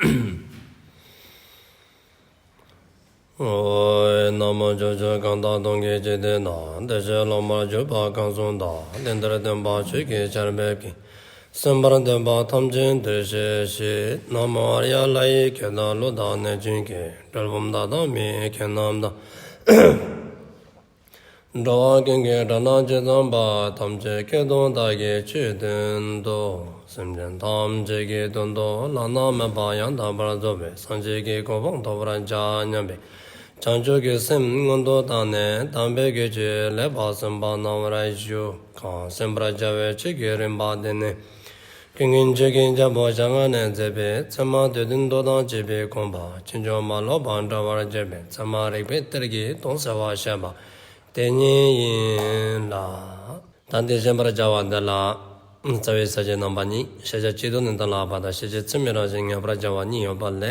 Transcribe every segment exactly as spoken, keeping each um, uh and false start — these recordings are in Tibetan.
ཨོ། ན་མོ། ཕྱོགས་བཅུ་གང་དག་སྟོང་གི་འཇིག་རྟེན་ན། བདེ་གཤེགས་སློབ་མར་གྱུར་པ་གང་བཞུགས་དང་། དེང་འདིར་སྟོན་པ་ཆོས་ཀྱི་ཆར་འབེབས་ཀྱིས། གསན་པར་འདོད་པ་ཐམས་ཅད་འདིར་གཤེགས་ཤིག། ན་མོ་ཨཱརྱ། ལྷ་ཡི་སྐད་དང་ཀླུ་དང་གནོད་སྦྱིན་སྐད། གྲུལ་བུམ་དག་དང་མི་ཡི་སྐད་རྣམས་དང་། འགྲོ་བ་ཀུན་གྱི་སྒྲ་རྣམས་ཇི་ཙམ་པ། ཐམས་ཅད་སྐད་དུ་བདག་གིས་ཆོས་བསྟན་ཏོ། སེམས་ཅན་ཐམས་ཅད་ཀྱི་དོན་དུ་བླ་ན་མེད་པ་ཡང་དག་པར་རྫོགས་པའི་སངས་རྒྱས་ཀྱི་གོ་འཕང་ཐོབ་པར་བྱ་སྙམ་པའི་བྱང་ཆུབ་ཀྱི་སེམས་སྔོན་དུ་བཏང་ནས། དམ་པའི་ཆོས་ཀྱི་ལེགས་པར་གསན་པ་གནང་བར་ཞུ། གང་གསན་པར་བྱ་བའི་ཆོས་ཀྱི་རིམ་པ་དེ་ནི། ཀུན་མཁྱེན་ཆོས་ཀྱི་རྒྱལ་པོ་ཞལ་སྔ་ནས་མཛད་པའི་ཚད་མ་སྡེ་བདུན་མདོ་དང་བཅས་པའི་དགོངས་པ་ཕྱིན་ཅི་མ་ལོག་པར་འགྲེལ་བར་བྱེད་པའི་ཚད་མ་རིགས་པའི་གཏེར་གྱི་དོན་གསལ་བར་བཤད་པ་དེ་ཉིད་ཡིན་ལ། ད་འདི་བཤད་པར་བྱ་བ་འདི་ལ། རྩ་བའི་ས་བཅད་རྣམ་པ་གཉིས། ཤེས་བྱ་སྤྱི་ལྡོག་ནས་གཏན་ལ་དབབ་པ་དང་། ཤེས་བྱེད་ཚད་མའི་རང་བཞིན་ངེས་པར་བྱ་བ་གཉིས་ཡོད་པ་ལས།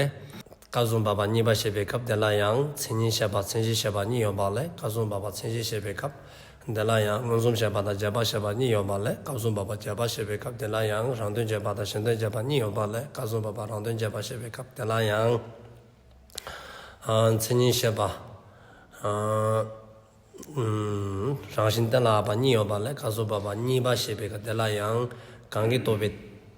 སྐབས་སུ་བབ་པ་གཉིས་པ་བཤད་པའི་སྐབས་དེ་ལ་ཡང་མཚན་ཉིད་བཤད་པ་མཚན་གཞི་བཤད་པ་གཉིས་ཡོད་པ་ལས། སྐབས་སུ་བབ་པ་མཚན་གཞི་བཤད་པའི་སྐབས་དེ་ལ་ཡང་མངོན་སུམ་བཤད་པ་དང་རྗེས་དཔག་བཤད་པ་གཉིས་ཡོད་པ་ལས། སྐབས་སུ་བབ་པ་རྗེས་དཔག་བཤད་པའི་སྐབས་དེ་ལ་ཡང་རང་དོན་རྗེས་དཔག་དང་གཞན་དོན་རྗེས་དཔག་གཉིས་ཡོད་པ་ལས། སྐབས་སུ་བབ་པ་རང་དོན་རྗེས་དཔག་བཤད་པའི་སྐབས་དེ་ལ་ཡང་། ཨ། མཚན་ཉིད་བཤད་པ། ཨ། ཨུམ། རང་བཞིན་གཏན་ལ་དབབ་པ་གཉིས་ཡོད་པ་ལས། སྐབས་སུ་བབ་པ་གཉིས་པ་བཤད་པའི་སྐབས་དེ་ལ་ཡང་། གང་གིས་རྟོགས་པའི་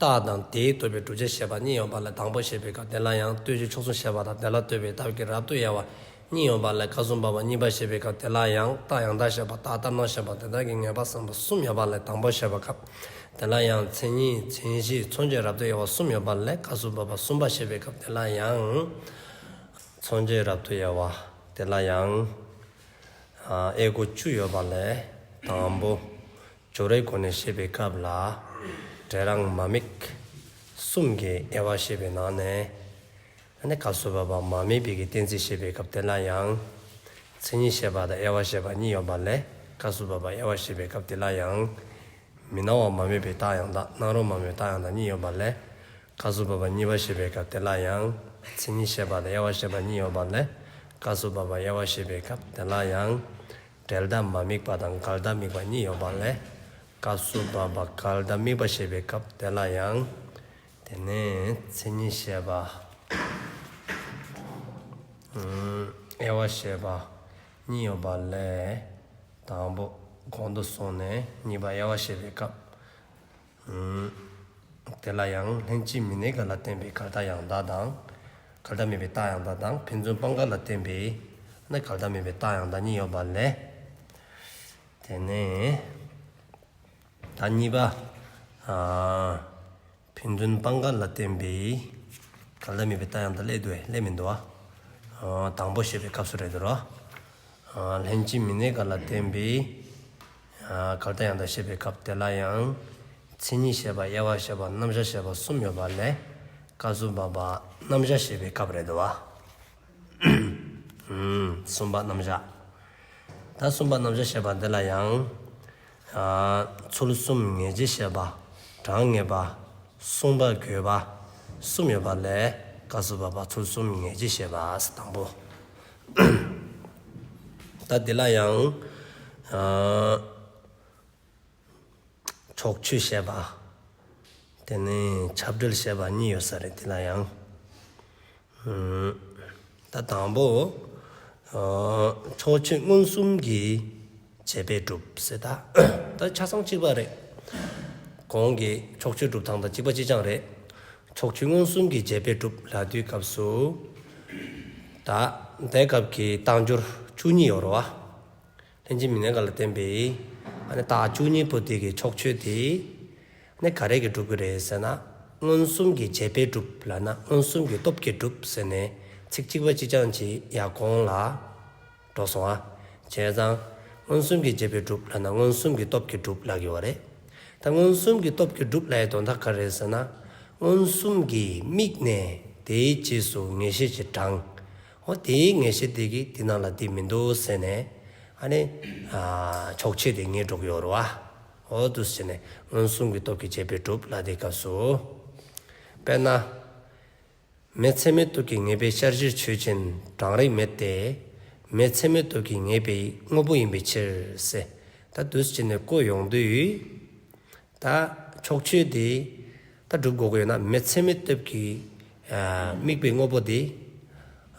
རྟགས་དང་དེས་རྟོགས་པའི་བསྒྲུབ་བྱ་བཤད་པ་གཉིས་ཡོད་པ་ལས། དང་པོ་བཤད་པའི་སྐབས་དེ་ལ་ཡང་ལྟོས་གཞི་ཕྱོགས་གསུམ་བཤད་པ་དང་དེ་ལ་ལྟོས་པའི་ཐབས་ཀྱི་རབ་ཏུ་དབྱེ་བ་གཉིས་ཡོད་པ་ལས། སྐབས་སུ་བབ་པ་གཉིས་པ་བཤད་པའི་སྐབས་དེ་ལ་ཡང་རྟགས་ཡང་དག་བཤད་པ། རྟགས་ལྟར་སྣང་བཤད་པ། དེ་དག་གི་ངེས་པ་བསམ་པ་གསུམ་ཡོད་པ་ལས། དང་པོ་བཤད་པའི་སྐབས་དེ་ལ་ཡང་མཚན་ཉིད་མཚན་གཞི་མཚོན་བྱའི་རབ་ཏུ་དབྱེ་བ་གསུམ་ཡོད་པ་ལས། སྐབས་སུ་བབ་པ་གསུམ་པ་བཤད་པའི་སྐབས་དེ་ལ་ཡང་། མཚོན་བྱའི་རབ་ཏུ་དབྱེ་བ་དེ་ལ་ཡང་། ཨ། དབྱེ་སྒོ་བཅུ་ཡོད་པ་ལས། དང་པོ། སྦྱོར་བའི་སྒོ་ནས་བཤད་པའི་སྐབས་ལ། འབྲས་རང་མ་དམིགས་གསུམ་གྱི་དབྱེ་བ་བཤད་པའི་ནང་ནས། ཨ་ནི་སྐབས་སུ་བབ་པ་མ་དམིགས་པའི་གི་གཏན་ཚིགས་བཤད་པའི་སྐབས་དེ་ལ་ཡང་། མཚན་ཉིད་བཤད་པ་དང་དབྱེ་བ་བཤད་པ་གཉིས་ཡོད་པ་ལས། སྐབས་སུ་བབ་པ་དབྱེ་བ་བཤད་པའི་སྐབས་དེ་ལ་ཡང་། མི་སྣང་བ་མ་དམིགས་པའི་རྟགས་ཡང་དག། སྣང་རུང་མ་དམིགས་པའི་རྟགས་ཡང་དག་གཉིས་ཡོད་པ་ལས། སྐབས་སུ་བབ་པ་གཉིས་པ་བཤད་པའི་སྐབས་དེ་ལ་ཡང་། མཚན་ཉིད་བཤད་པ་དང་དབྱེ་བ་བཤད་པ་གཉིས་ཡོད་པ་ལས། སྐབས་སུ་བབ་པ་དབྱེ་བ་བཤད་པའི་སྐབས་དེ་ལ་ཡང་། འབྲེལ་ཟླ་མ་དམིགས་པ་དང་འགལ་ཟླ་དམིགས་པ་གཉིས་ཡོད་པ་ལས། སྐབས་སུ་བབ་པ་འགལ་ཟླ་དམིགས་པ་བཤད་པའི་སྐབས་དེ་ལ་ཡང་། དེ་ནས་མཚན་ཉིད་བཤད་པ། ཨུམ། དབྱེ་བ་བཤད་པ་གཉིས་ཡོད་པ་ལས། དང་པོ་གོང་དུ་སོང་ནས་གཉིས་པ་དབྱེ་བ་བཤད་པའི་སྐབས། ཨུམ། དེ་ལ་ཡང་ལྷན་ཅིག་མི་གནས་འགལ་ལ་བརྟེན་པའི་འགལ་ཟླ་ཡང་དག་དང་། འགལ་ཟླ་དམིགས་པའི་རྟགས་ཡང་དག་དང་། ཕན་ཚུན་སྤང་འགལ་ལ་བརྟེན་པའི་ནི་འགལ་ཟླ་དམིགས་པའི་རྟགས་ཡང་དག་གཉིས་ཡོད་པ་ལས། དེ་ནས་ད་གཉིས་པ། ཨ། ཕན་ཚུན་སྤང་འགལ་ལ་བརྟེན་པའི་འགལ་ཟླ་དམིགས་པའི་རྟགས་ཡང་དག་སླེབས་འདུག་བས། སླེབས་མི་འདུག་བ། ཨ། དང་པོ་བཤད་པའི་སྐབས་སུ་རེད་འདུག་ར། ཨ། ལྷན་ཅིག་མི་གནས་འགལ་ལ་བརྟེན་པའི། ཨ། འགལ་ཟླ་ཡང་དག་བཤད་པའི་སྐབས་དེ་ལ་ཡང་། མཚན་ཉིད་བཤད་པ། དབྱེ་བ་བཤད་པ། རྣམ་གཞག་བཤད་པ་གསུམ་ཡོད་པ་ལས། སྐབས་སུ་བབ་པ་རྣམ་གཞག་བཤད་པའི་སྐབས་རེད་འདུག་བ། ཨུམ། གསུམ་པ་རྣམ་གཞག། ད་གསུམ་པ་རྣམ་གཞག་བཤད་པ་འདི་ལ་ཡང་། ཨ། ཚུལ་གསུམ་ངེས་བྱེད་བཤད་པ། གྲངས་ངེས་པ། གསུངས་པ་དགོས་པ་གསུམ་ཡོད་པ་ལས། སྐབས་སུ་བབ་པ་ཚུལ་གསུམ་ངེས་བྱེད་བཤད་པ་དང་པོ། ད་འདི་ལ་ཡང་། ཨ། ཕྱོགས་ཆོས་བཤད་པ། དེ་ནས་ཁྱབ་འབྲེལ་བཤད་པ་གཉིས་ཡོད་ས་རེད། དེ་ལ་ཡང་། ཨུམ། ད་དང་པོ། ཨ། ཕྱོགས་ཆོས་མངོན་སུམ་གྱི་རྗེས་དཔག་སྒྲུབ་ཟེར། ད་ད་ཆ་ཚང་གཅིག་པ་རེད། གོང་གི་ཕྱོགས་ཆོས་སྒྲུབ་སྟངས་དང་གཅིག་པ་གཅིག་རྐྱང་རེད། ཕྱོགས་ཆོས་མངོན་སུམ་གྱི་རྗེས་དཔག་སྒྲུབ་ལབ་དུས་སྐབས་སུ། ད་དེ་སྐབས་ཀྱི་རྟགས་སྦྱོར་བཅུ་གཉིས་ཡོད་རེད་བ། ལྷན་ཅིག་མི་གནས་འགལ་ལ་བརྟེན་པའི། ཨ་ནི་རྟགས་བཅུ་གཉིས་པོ་དེ་གི་ཕྱོགས་ཆོས་དེ། ཨ་ནི་ག་རེ་གིས་སྒྲུབ་ཀྱི་རེད་ཟེར་ན། མངོན་སུམ་གྱི་རྗེས་དཔག་སྒྲུབ་ལབ་ན་མངོན་སུམ་གྱི་སྟོབས་ཀྱིས་སྒྲུབ་ཟེར་ནས་ཚིག་གཅིག་པ་གཅིག་རྐྱང་གཅིག་ཡར་གོང་ལ་འགྲོ་སོང་ཨ། བྱས་ཙང་། མངོན་སུམ་གྱི་རྗེས་དཔག་སྒྲུབ་ལབ་ན་མངོན་སུམ་གྱི་སྟོབས་ཀྱིས་སྒྲུབ་ལབ་ཀྱི་ཡོད་རེད། ད་མངོན་སུམ་གྱི་སྟོབས་ཀྱིས་སྒྲུབ་ལབ་ཡའི་དོན་དག་ག་རེ་རེད་ཟེར་ན། མངོན་སུམ་གྱིས་དམིགས་ནས་དེའི་རྗེས་སུ་ངེས་ཤེས་ཀྱིས་དྲངས། འོ་དེའི་ངེས་ཤེས་དེ་གིས་དེ་ནང་ལ་དེ་མི་འདུག་ཟེར་ནས། ཨ་ནི། ཨ། ཕྱོགས་ཆོས་དེ་ངེས་འགྲོ་གི་ཡོད་རེད་བ། འོ་འདུག་ཟེར་ནས་མངོན་སུམ་གྱི་སྟོབས་ཀྱིས་རྗེས་དཔག་སྒྲུབ་ལབ་དུས་སྐབས་སུ། དཔེར་ན། མེ་ཚད་མའི་སྟོབས་ཀྱིས་ངེས་པའི་ཤར་གཞིར་ཆོས་ཅན། གྲང་རེག་མེད་དེ། མེ་ཚད་མའི་སྟོབས་ཀྱིས་ངེས་པའི་དངོས་པོ་ཡིན་པའི་ཕྱིར་ཟེར། ད་འདུག་སེ་བྱས་ནས་བཀོད་ཡོང་དུས། ད་ཕྱོགས་ཆོས་དེ་ད་སྒྲུབ་དགོས་ཀྱི་ཡོད་ན། མེ་ཚད་མའི་སྟོབས་ཀྱིས་ དམིགས་པའི་དངོས་པོ་དེ།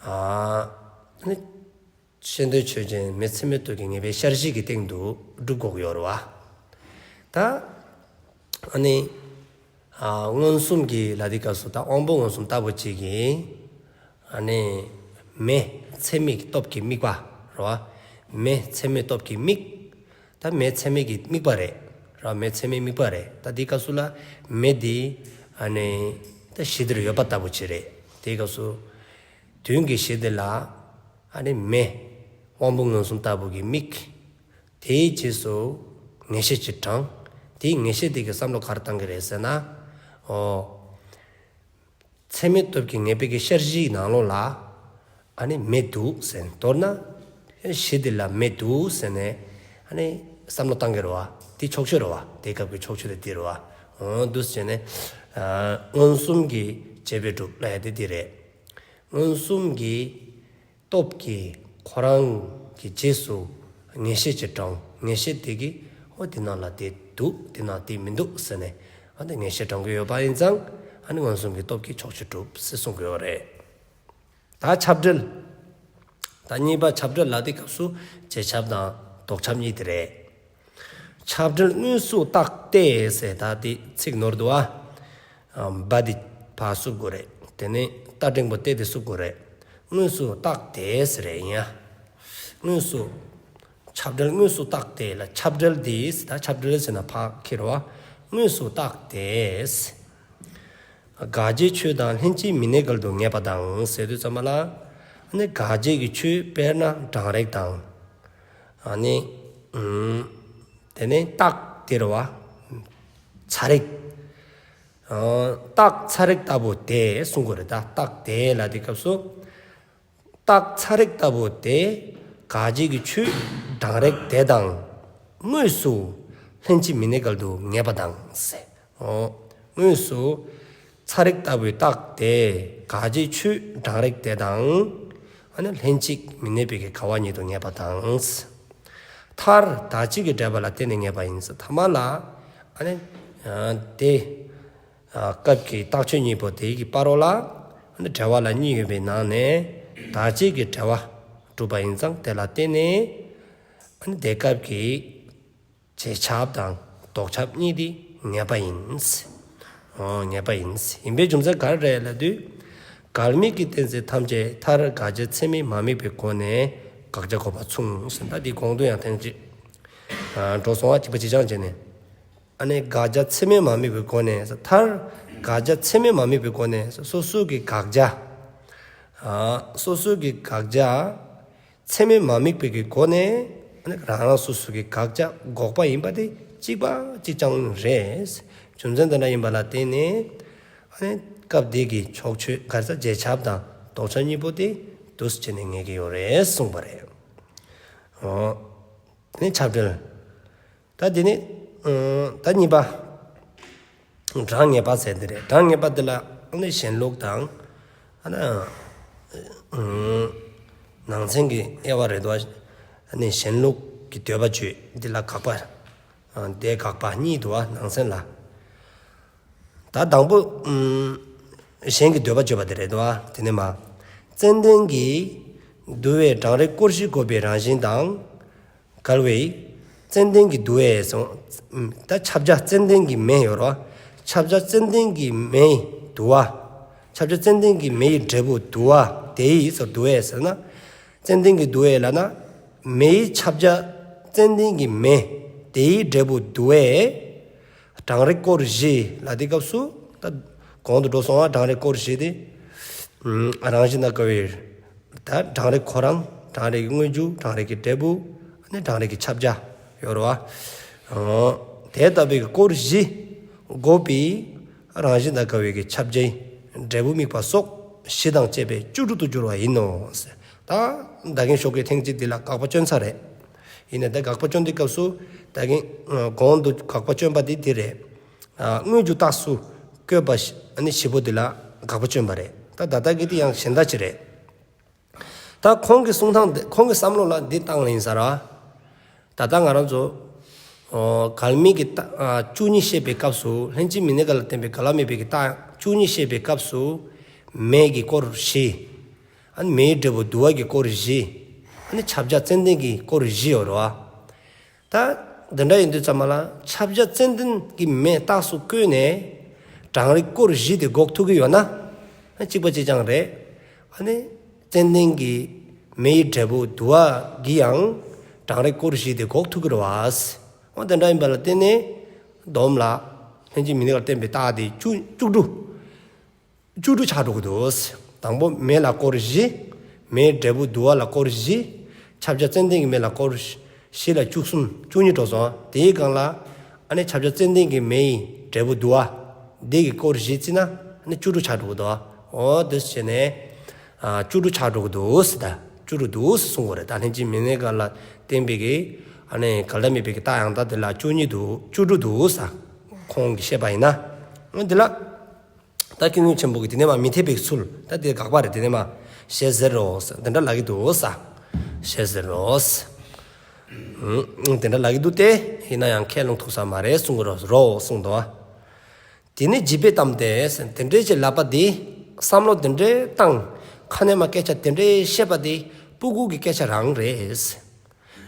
ཨ་ནི། ཤེས་འདོད་ཆོས་ཅན་མེ་ཚད་མའི་སྟོབས་ཀྱིས་ངེས་པའི་ཤར་གཞི་གི་སྟེང་དུ་སྒྲུབ་དགོས་ཀྱི་ཡོད་རེད་བ། ད། ཨ་ནི། ཨ་མངོན་སུམ་གྱི་ལ་དེ་སྐབས་སུ་ད་དབང་པོ་མངོན་སུམ་ལྟ་བུ་གཅིག་གིས། ཨ་ནི། མེ་ཚད་མའི་སྟོབས་ཀྱིས་དམིགས་པ་རེད་བ། མེ་ཚད་མའི་སྟོབས་ཀྱིས་དམིགས། ད་མེ་ཚད་མའི་གི་དམིགས་པ་རེད། ར་མེ་ཚད་མའི་དམིགས་པ་རེད། ད་དེའི་སྐབས་སུ་ལ་མེ་འདི་ཨ་ནི་ད་གཞི་འདིར་ཡོད་པ་ལྟ་བུ་ཅིག་རེད། དེའི་སྐབས་སུ་དོན་གྱི་གཞི་འདི་ལ་ཨ་ནི་མེ་དབང་པོ་མངོན་སུམ་ལྟ་བུ་གི་དམིགས། དེའི་རྗེས་སུ་ངེས་ཤེས་ཀྱི་གྲངས། དེའི་ངེས་ཤེས་དེ་གི་བསམ་བློ་ག་རེ་བཏང་གི་རེད་ཟེར་ན། ཨོ། ཚད་མའི་སྟོབས་ཀྱིས་ངེས་པའི་གི་ཤར་གཞིའི་ནང་ལོགས་ལ་ཨ་ནི་མེ་འདུག་ཟེར། མདོར་ན་གཞི་འདི་ལ་མེ་འདུག་ཟེར་ནས་ཨ་ནི་བསམ་བློ་བཏང་གི་རེད་བ། འདི་ཕྱོགས་ཆོས་རེད་བ། དེ་སྐབས་ཀྱི་ཕྱོགས་ཆོས་དེ་འདི་རེད་བ། འོ་འདུག་ཟེར་ནས་ཨ་མངོན་སུམ་གྱིས་བྱས་པའི་སྒྲུབ་ལ་ཡ་དེ་འདི་རེད། མངོན་སུམ་གྱི་སྟོབས་ཀྱིས་ཁོ་རང་གི་རྗེས་སུ་ངེས་ཤེས་ཀྱི་གྲངས། ངེས་ཤེས་དེ་གིས་ཨོ་དེ་ནང་ལ་དེ་འདུག་དེ་ནང་དེ་མི་འདུག་ཟེར་ནས་ཨ་ནི་ངེས་ཤེས་གྲངས་ཀྱི་ཡོད་པ་ཡིན་ཙང་ཨ་ནི་མངོན་སུམ་གྱི་སྟོབས་ཀྱིས་ཕྱོགས་ཆོས་གྲུབ་ཟེར་གསུང་གི་ཡོད་རེད། ད་ཁྱབ་འབྲེལ། ད་གཉིས་པ་ཁྱབ་འབྲེལ་ལ་དེ་སྐབས་སུ་རྗེས་ཁྱབ་དང་ལྡོག་ཁྱབ་གཉིས་དེ་རེད། ཁྱབ་འབྲེལ་དངོས་སུ་བཏགས་ཏེ་ཟེར་ད་དེ་ཚིག་ནོར་འདུག་ཨ། བ་འདི་ཕར་བསུབ་དགོས་རེད། དེ་ནས་རྟ་འགྲེང་པོ་སྟེ་དེ་བསུབ་དགོས་རེད། དངོས་སུ་བཏགས་ཏེ་ཟེར་རེད་ཡིན་ཡ། དངོས་སུ། ཁྱབ་འབྲེལ་དངོས་སུ་བཏགས་ཏེ་ལ་ཁྱབ་འབྲེལ་འདི་ཟེར་ད་ཁྱབ་འབྲེལ་ཟེར་ན་ཕར་འཁྱེར་བ། དངོས་སུ་བཏགས་ཏེ། དགག་བྱའི་ཆོས་དང་ལྷན་ཅིག་མི་གནས་འགལ་དུ་ངེས་པ་དང་ཟེར་དུས་ཙམ་པ་ལ། ཨ་ནི་དགག་བྱའི་གི་ཆོས་དཔེར་ན་གྲང་རེག་དང་། ཨ་ནི། ཨུམ། དེ་ནས་རྟགས་དེ་རེད་བ། ཚ་རེག་ཨ། རྟགས་ཚ་རེག་ལྟ་བུ་དེ་གསུང་དགོས་རེད་ད། རྟགས་དེ་ལ་དེ་སྐབས་སུ། རྟགས་ཚ་རེག་ལྟ་བུ་དེ་དགག་བྱའི་གི་ཆོས་གྲང་རེག་དེ་དང་དངོས་སུ་ལྷན་ཅིག་མི་གནས་འགལ་དུ་ངེས་པ་དང་ཟེར། འོ། དངོས་སུ་ཚ་རེག་ལྟ་བུའི་རྟགས་དེ་དགག་བྱའི་ཆོས་གྲང་རེག་དེ་དང་། ཨ་ནི་ལྷན་ཅིག་མི་གནས་པའི་གི་འགལ་བ་ཉིད་དུ་ངེས་པ་དང་། མཐར་དག་བྱེད་ཀྱི་འབྲེལ་པ་ལ་བརྟེན་ནས་ངེས་པ་ཡིན་ཟེར། ཐ་མ་ལ། ཨ་ནི། ཨ། དེ། ཨ། སྐབས་ཀྱི་རྟགས་ཆོས་གཉིས་པོ་དེ་གི་བར་རོ་ལ། ཨ་ནི་འབྲེལ་བ་ལ་གཉིས་ཡོད་པའི་ནང་ནས་དག་བྱེད་ཀྱི་འབྲེལ་བ་གྲུབ་པ་ཡིན་ཙང་དེ་ལ་བརྟེན་ནས། ཨ་ནི་དེ་སྐབས་ཀྱི་རྗེས་ཁྱབ་དང་ལྡོག་ཁྱབ་གཉིས་དེ་ངེས་པ་ཡིན། ཨོ་ངེས་པ་ཡིན། ཡིན་པའི་རྒྱུ་མཚན་ག་རེ་རེད་ལབ་དུས། འགལ་དམིགས་ཀྱི་གཏན་ཚིགས་ཐམས་ཅད་མཐར་དགག་བྱ་ཚད་མས་མ་དམིགས་པའི་སྒོ་ནས་དགག་བྱ་དགོས་པ་མཚུངས་ཟེར། ད་འདི་གོང་དུ་ཡང་ཐེངས་གཅིག་ཨ། འགྲོ་སོང་བ་གཅིག་པ་གཅིག་རྐྱང་བྱས་ནས། ཨ་ནི་དགག་བྱ་ཚད་མས་མ་དམིགས་པའི་སྒོ་ནས་མཐར་དགག་བྱ་ཚད་མས་མ་དམིགས་པའི་སྒོ་ནས་སོ་སོའི་གི་དགག་བྱ། ཨ། སོ་སོའི་གི་དགག་བྱ་ཚད་མས་མ་དམིགས་པའི་གི་སྒོ་ནས་ཨ་ནི་རང་རང་སོ་སོའི་གི་དགག་བྱ་འགོག་པ་ཡིན་པ་དེ་གཅིག་པ་གཅིག་རྐྱང་རེད། རྒྱུ་མཚན་དེ་འདྲ་ཡིན་པ་ལ་བརྟེན་ནས་ཨ་ནི་སྐབས་འདི་གི་ཕྱོགས་ཆོས་ག་རེ་ཟེར་རྗེས་ཁྱབ་དང་ལྡོག་ཁྱབ་གཉིས་པོ་དེ་འདུག་སེ་བྱས་ནས་ངེས་ཀྱི་ཡོད་རེད་གསུངས་པ་རེད། ཨོ། དེ་ནས་ཁྱབ་འབྲེལ། ད་དེ་ནས་ཨ། ད་གཉིས་པ། གྲངས་ངེས་པ་ཟེར་འདི་རེད། གྲངས་ངེས་པ་འདི་ལ་ཨ་ནི་གཞན་ལུགས་དང་། ཨ་ནི། ཨ། ནང་ཚན་གྱི་དབྱེ་བ་རེད་དོ། ཨ་ནི་གཞན་ལུགས་ཀྱི་འདོད་པ་བརྗོད་འདི་ལ་དགག་པ། ཨ། དེ་དགག་པ་གཉིས་འདུག་བ་ནང་ཚན་ལ། ད་དང་པོ། ཨུམ། གཞན་གྱི་འདོད་པ་བརྗོད་པ་དེ་རེད་དོ། དེ་ནས་མ། ཙན་དན་གྱི་དུ་བས་གྲང་རེག་སྐོར་བཞི་འགོག་པའི་རང་བཞིན་དང་། འགལ་བའི། ཙན་དན་གྱི་དུ་བས་སོ། ཨུམ། ད་ཁྱབ་བྱ་ཙན་དན་གྱི་མེ་ཡོད་རོ། ཁྱབ་བྱ་ཙན་དན་གྱི་མེའི་དུ་བ། ཁྱབ་བྱ་ཙན་དན་གྱི་མེ་ཡི་འབྲས་བུ་དུ་བ་དེ་ཡི་སོ་དུ་བས་ཟེར་ན། ཙན་དན་གྱི་དུ་བས་ལབ་ན། མེ་ཡི་ཁྱབ་བྱ་ཙན་དན་གྱི་མེ་དེ་ཡི་འབྲས་བུ་དུ་བས། གྲང་རེག་སྐོར་བཞི་ལ་དེ་སྐབས་སུ་ད་གོང་དུ་འགྲོ་སོང་བ། གྲང་རེག་སྐོར་བཞི་དེ་རང་བཞིན་དང་འགལ་བའི། ད་གྲང་རེག་ཁོ་རང་། གྲང་རེག་གི་དངོས་རྒྱུ། གྲང་རེག་གི་འབྲས་བུ། ཨ་ནི་གྲང་རེག་གི་ཁྱབ་བྱ་ཡོད་རེད་བ། དེ་ལྟ་བུའི་སྐོར་བཞི་འགོག་པའི་རང་བཞིན་དང་འགལ་བའི་གི་ཁྱབ་བྱའི་འབྲས་བུ་དམིགས་པ་སོགས་བཞི་དང་བཅས་པས་བཅུ་དྲུག་ཏུ་འགྱུར་བ་ཡིན་ནོ། ད་ད་གིན་ཞོགས་ཀས་ཐེངས་གཅིག་འདི་ལ་དགག་པ་བསྐྱོན་ཚར་རེད། ཡིན་ནའི་ད་དགག་པ་བསྐྱོན་དུས་སྐབས་སུ་ད་གིན་གོང་དུ་དགག་པ་བསྐྱོན་པ་དེ་འདི་རེད། དངོས་རྒྱུ་རྟགས་སུ་བཀོད་པ་ཨ་ནི་བཞི་པོ་འདི་ལ་དགག་པ་བསྐྱོན་པ་རེད། ད་ད་ལྟ་གི་དེ་ཡང་གཞན་དག་ཅིག་རེད། ད་ཁོང་གི་གསུང་སྟངས་འདི། ཁོང་གི་བསམ་བློ་ལ་འདི་བཏང་ལ་ཡིན་ས་ར། ད་ལྟ་ང་རང་ཚོ། ཨོ། འགལ་དམིགས་ཀྱི་རྟགས་ཨ་བཅུ་གཉིས་བཤད་པའི་སྐབས་སུ། ལྷན་ཅིག་མི་གནས་འགལ་ལ་བརྟེན་པའི་འགལ་བ་མེད་པའི་གི་རྟགས་བཅུ་གཉིས་བཤད་པའི་སྐབས་སུ། མེ་གི་སྐོར་བཞི། ཨ་ནི་མེའི་འབྲས་བུ་དུ་བ་གི་སྐོར་བཞི། ཨ་ནི་ཁྱབ་བྱ་ཙན་དན་གྱི་སྐོར་བཞི་ཡོད་རེད་བ། ད་འདི་འདྲ་ཡིན་དུས་ཙམ་པ་ལ་ཁྱབ་བྱ་ཙན་དན་གྱི་མེ་རྟགས་སུ་བཀོད་ནས་གྲང་རེག་སྐོར་བཞི་དེ་འགོག་ཐུབ་ཀྱི་ཡོད་ན། ཨ་གཅིག་པ་གཅིག་རྐྱང་རེད། ཨ་ནི་ཙན་དན་གྱི་མེ་ཡི་འབྲས་བུ་དུ་བ་གི་ཡང་གྲང་རེག་སྐོར་བཞི་དེ་འགོག་ཐུབ་ཀྱི་རེད་བ། འོ་དེ་འདྲ་ཡིན་པ་ལ་བརྟེན་ནས་སྡོམ་ལ་ལྷན་ཅིག་མི་གནས་ལ་བརྟེན་པའི་རྟགས་དེ་བཅུ་བཅུ་དྲུག་བཅུ་དྲུག་ཆགས་འགྲོ་གི་འདུག་དང་པོ་མེ་ལ་སྐོར་བཞི། མེའི་འབྲས་བུ་དུ་བ་ལ་སྐོར་བཞི། ཁྱབ་བྱ་ཙན་དན་གྱི་མེ་ལ་སྐོར་བཞི་ལ་བཅུ་གསུམ་བཅུ་གཉིས་འགྲོ་སོང་། དེའི་སྒང་ལ་ཨ་ནི་ཁྱབ་བྱ་ཙན་དན་གྱི་མེ་ཡི་འབྲས་བུ་དུ་བ་འདི་གི་སྐོར་བཞི་བརྩིས་ན་ཨ་ནི་བཅུ་དྲུག་ཆགས་འགྲོ་གི་འདུག་འོ་དེ་བྱས་ནས་ཨ་བཅུ་དྲུག་ཆགས་འགྲོ་གི་འདུག་ཟེར། ད་བཅུ་དྲུག་འདུག་ཟེར་གསུང་གི་རེད། ད་ལྷན་ཅིག་མི་གནས་སྒང་ལ་བརྟེན་པའི་གི་ཨ་ནི་འགལ་ཟླ་མེད་པའི་གི་རྟགས་ཡང་དག་དེ་ལ་བཅུ་གཉིས་འདུག་བཅུ་དྲུག་འདུག་ཟེར། ཁོང་གིས་བཤད་པ་ཡིན་ན། འོ་འདི་ལ། ད་ཀུན་མཁྱེན་ཆེན་པོ་གིས་དེ་ནས་མ་མི་འཐད་པའི་ཚུལ། ད་དེ་དགག་པ་རེད། དེ་ནས་མ་ཞེས་ཟེར་རོ། དེ་འདྲ་ལབ་ཀྱི་འདུག་ས། ཞེས་ཟེར་རོ། ཨུ། དེ་འདྲ་ལབ་ཀྱི་འདུག་སྟེ། ཡིན་ན་ཡང་ཁས་ལོངས་ཐུབ་ས་མ་རེད་གསུང་གི་རོ་རོ་གསུངས་འདུག་དེ་ནས་བྱིས་པས་གཏམས་ཏེ། དེ་འདྲའི་ཅིག་ལབ་པ་དེ། བསམ་བློ་དེ་འདྲའི་བཏང་། ཁ་ནས་མ་སྐད་ཆ་དེ་འདྲའི་བཤད་པ་དེ་སྤུ་གུ་གི་སྐད་ཆ་རང་རེད།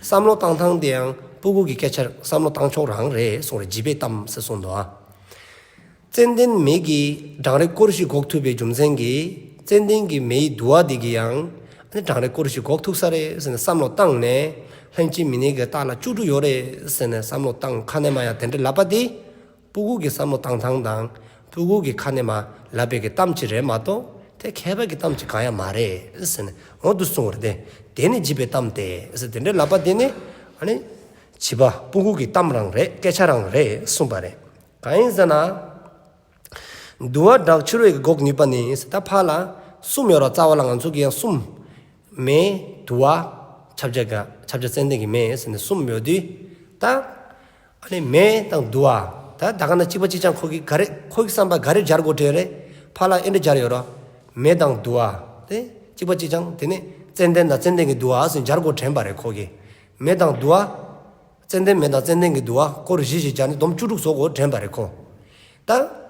བསམ་བློ་བཏང་སྟངས་དེ་ཡང་སྤུ་གུ་གི་སྐད་ཆ་བསམ་བློ་བཏང་ཕྱོགས་རང་རེད་གསུངས་རེད། བྱིས་པས་གཏམས་ཟེར་གསུངས་འདུག་ཨ། ཙན་དན་མེ་གིས་གྲང་རེག་སྐོར་བཞི་འགོག་ཐུབ་པའི་རྒྱུ་མཚན་གྱིས་ཙན་དན་གྱི་མེ་ཡི་དུ་བ་དེ་གིས་ཡང་ཨ་ནི་གྲང་རེག་སྐོར་བཞི་འགོག་ཐུབ་ས་རེད་ཟེར་ནས་བསམ་བློ་བཏང་ནས། ལྷན་ཅིག་མི་གནས་ཀྱི་རྟགས་ལ་བཅུ་དྲུག་ཡོད་རེད་ཟེར་ནས་བསམ་བློ་བཏང་། ཁ་ནས་མ་ཡང་དེ་འདྲ་ལབ་པ་དེ། སྤུ་གུ་གི་བསམ་བློ་བཏང་སྟངས་དང་། སྤུ་གུ་གི་ཁ་ནས་མ་ལབ་པའི་གི་གཏམ་ཅིག་རེད་མ་གཏོགས་དེ་མཁས་པ་གི་གཏམ་ཅིག་གང་ཡང་མ་རེད་ཟེར་ནས་འོ་འདུག་གསུངས་པ་རེད་དེ། དེ་ནི་བྱིས་པས་གཏམས་ཏེ་ཟེར། དེ་འདྲའི་ལབ་པ་དེ་ནི་ཨ་ནི་བྱིས་པ་སྤུ་གུ་གི་གཏམ་རང་རེད། སྐད་ཆ་རང་རེད་གསུངས་པ་རེད། གང་ཡིན་ཟེར་ན། དུ་བ་དྲག་འཕྱུར་བའི་འགོག་ནུས་པ་ནི། ད་ཕར་ལ་གསུམ་ཡོད་ར། རྩ་བ་ལ་ང་ཚོ་གི་ཡང་གསུམ། མེ། དུ་བ། ཁྱབ་བྱ་ག་ཁྱབ་བྱ་ཙན་དན་གྱི་མེ་ཟེར་ནས་གསུམ་ཡོད་དུས། ད། ཨ་ནི་མེ་དང་དུ་བ། ད་ད་ག་ན་གཅིག་པ་གཅིག་རྐྱང་ཁོ་གི་ག་རེ། ཁོ་གི་བསམ་པ་ག་རེ་སྦྱར་དགོས་དྲན་རེད། ཕར་ལ་ཨེ་འདྲ་སྦྱར་ཡོད་ར། མེ་དང་དུ་བ། དེ་གཅིག་པ་གཅིག་རྐྱང་། དེ་ནི་ཙན་དན་དང་ཙན་དན་གྱི་དུ་བ་ཟེར་སྦྱར་དགོས་དྲན་པ་རེད་ཁོ་གི། མེ་དང་དུ་བ། ཙན་དན་མེ་དང་ཙན་དན་གྱི་དུ་བ་སྐོར་བཞི་ཞིག་སྦྱར་ནས་སྡོམ་བཅུ་དྲུག་བཟོ་དགོས་དྲན་པ་རེད་ཁོ། ད།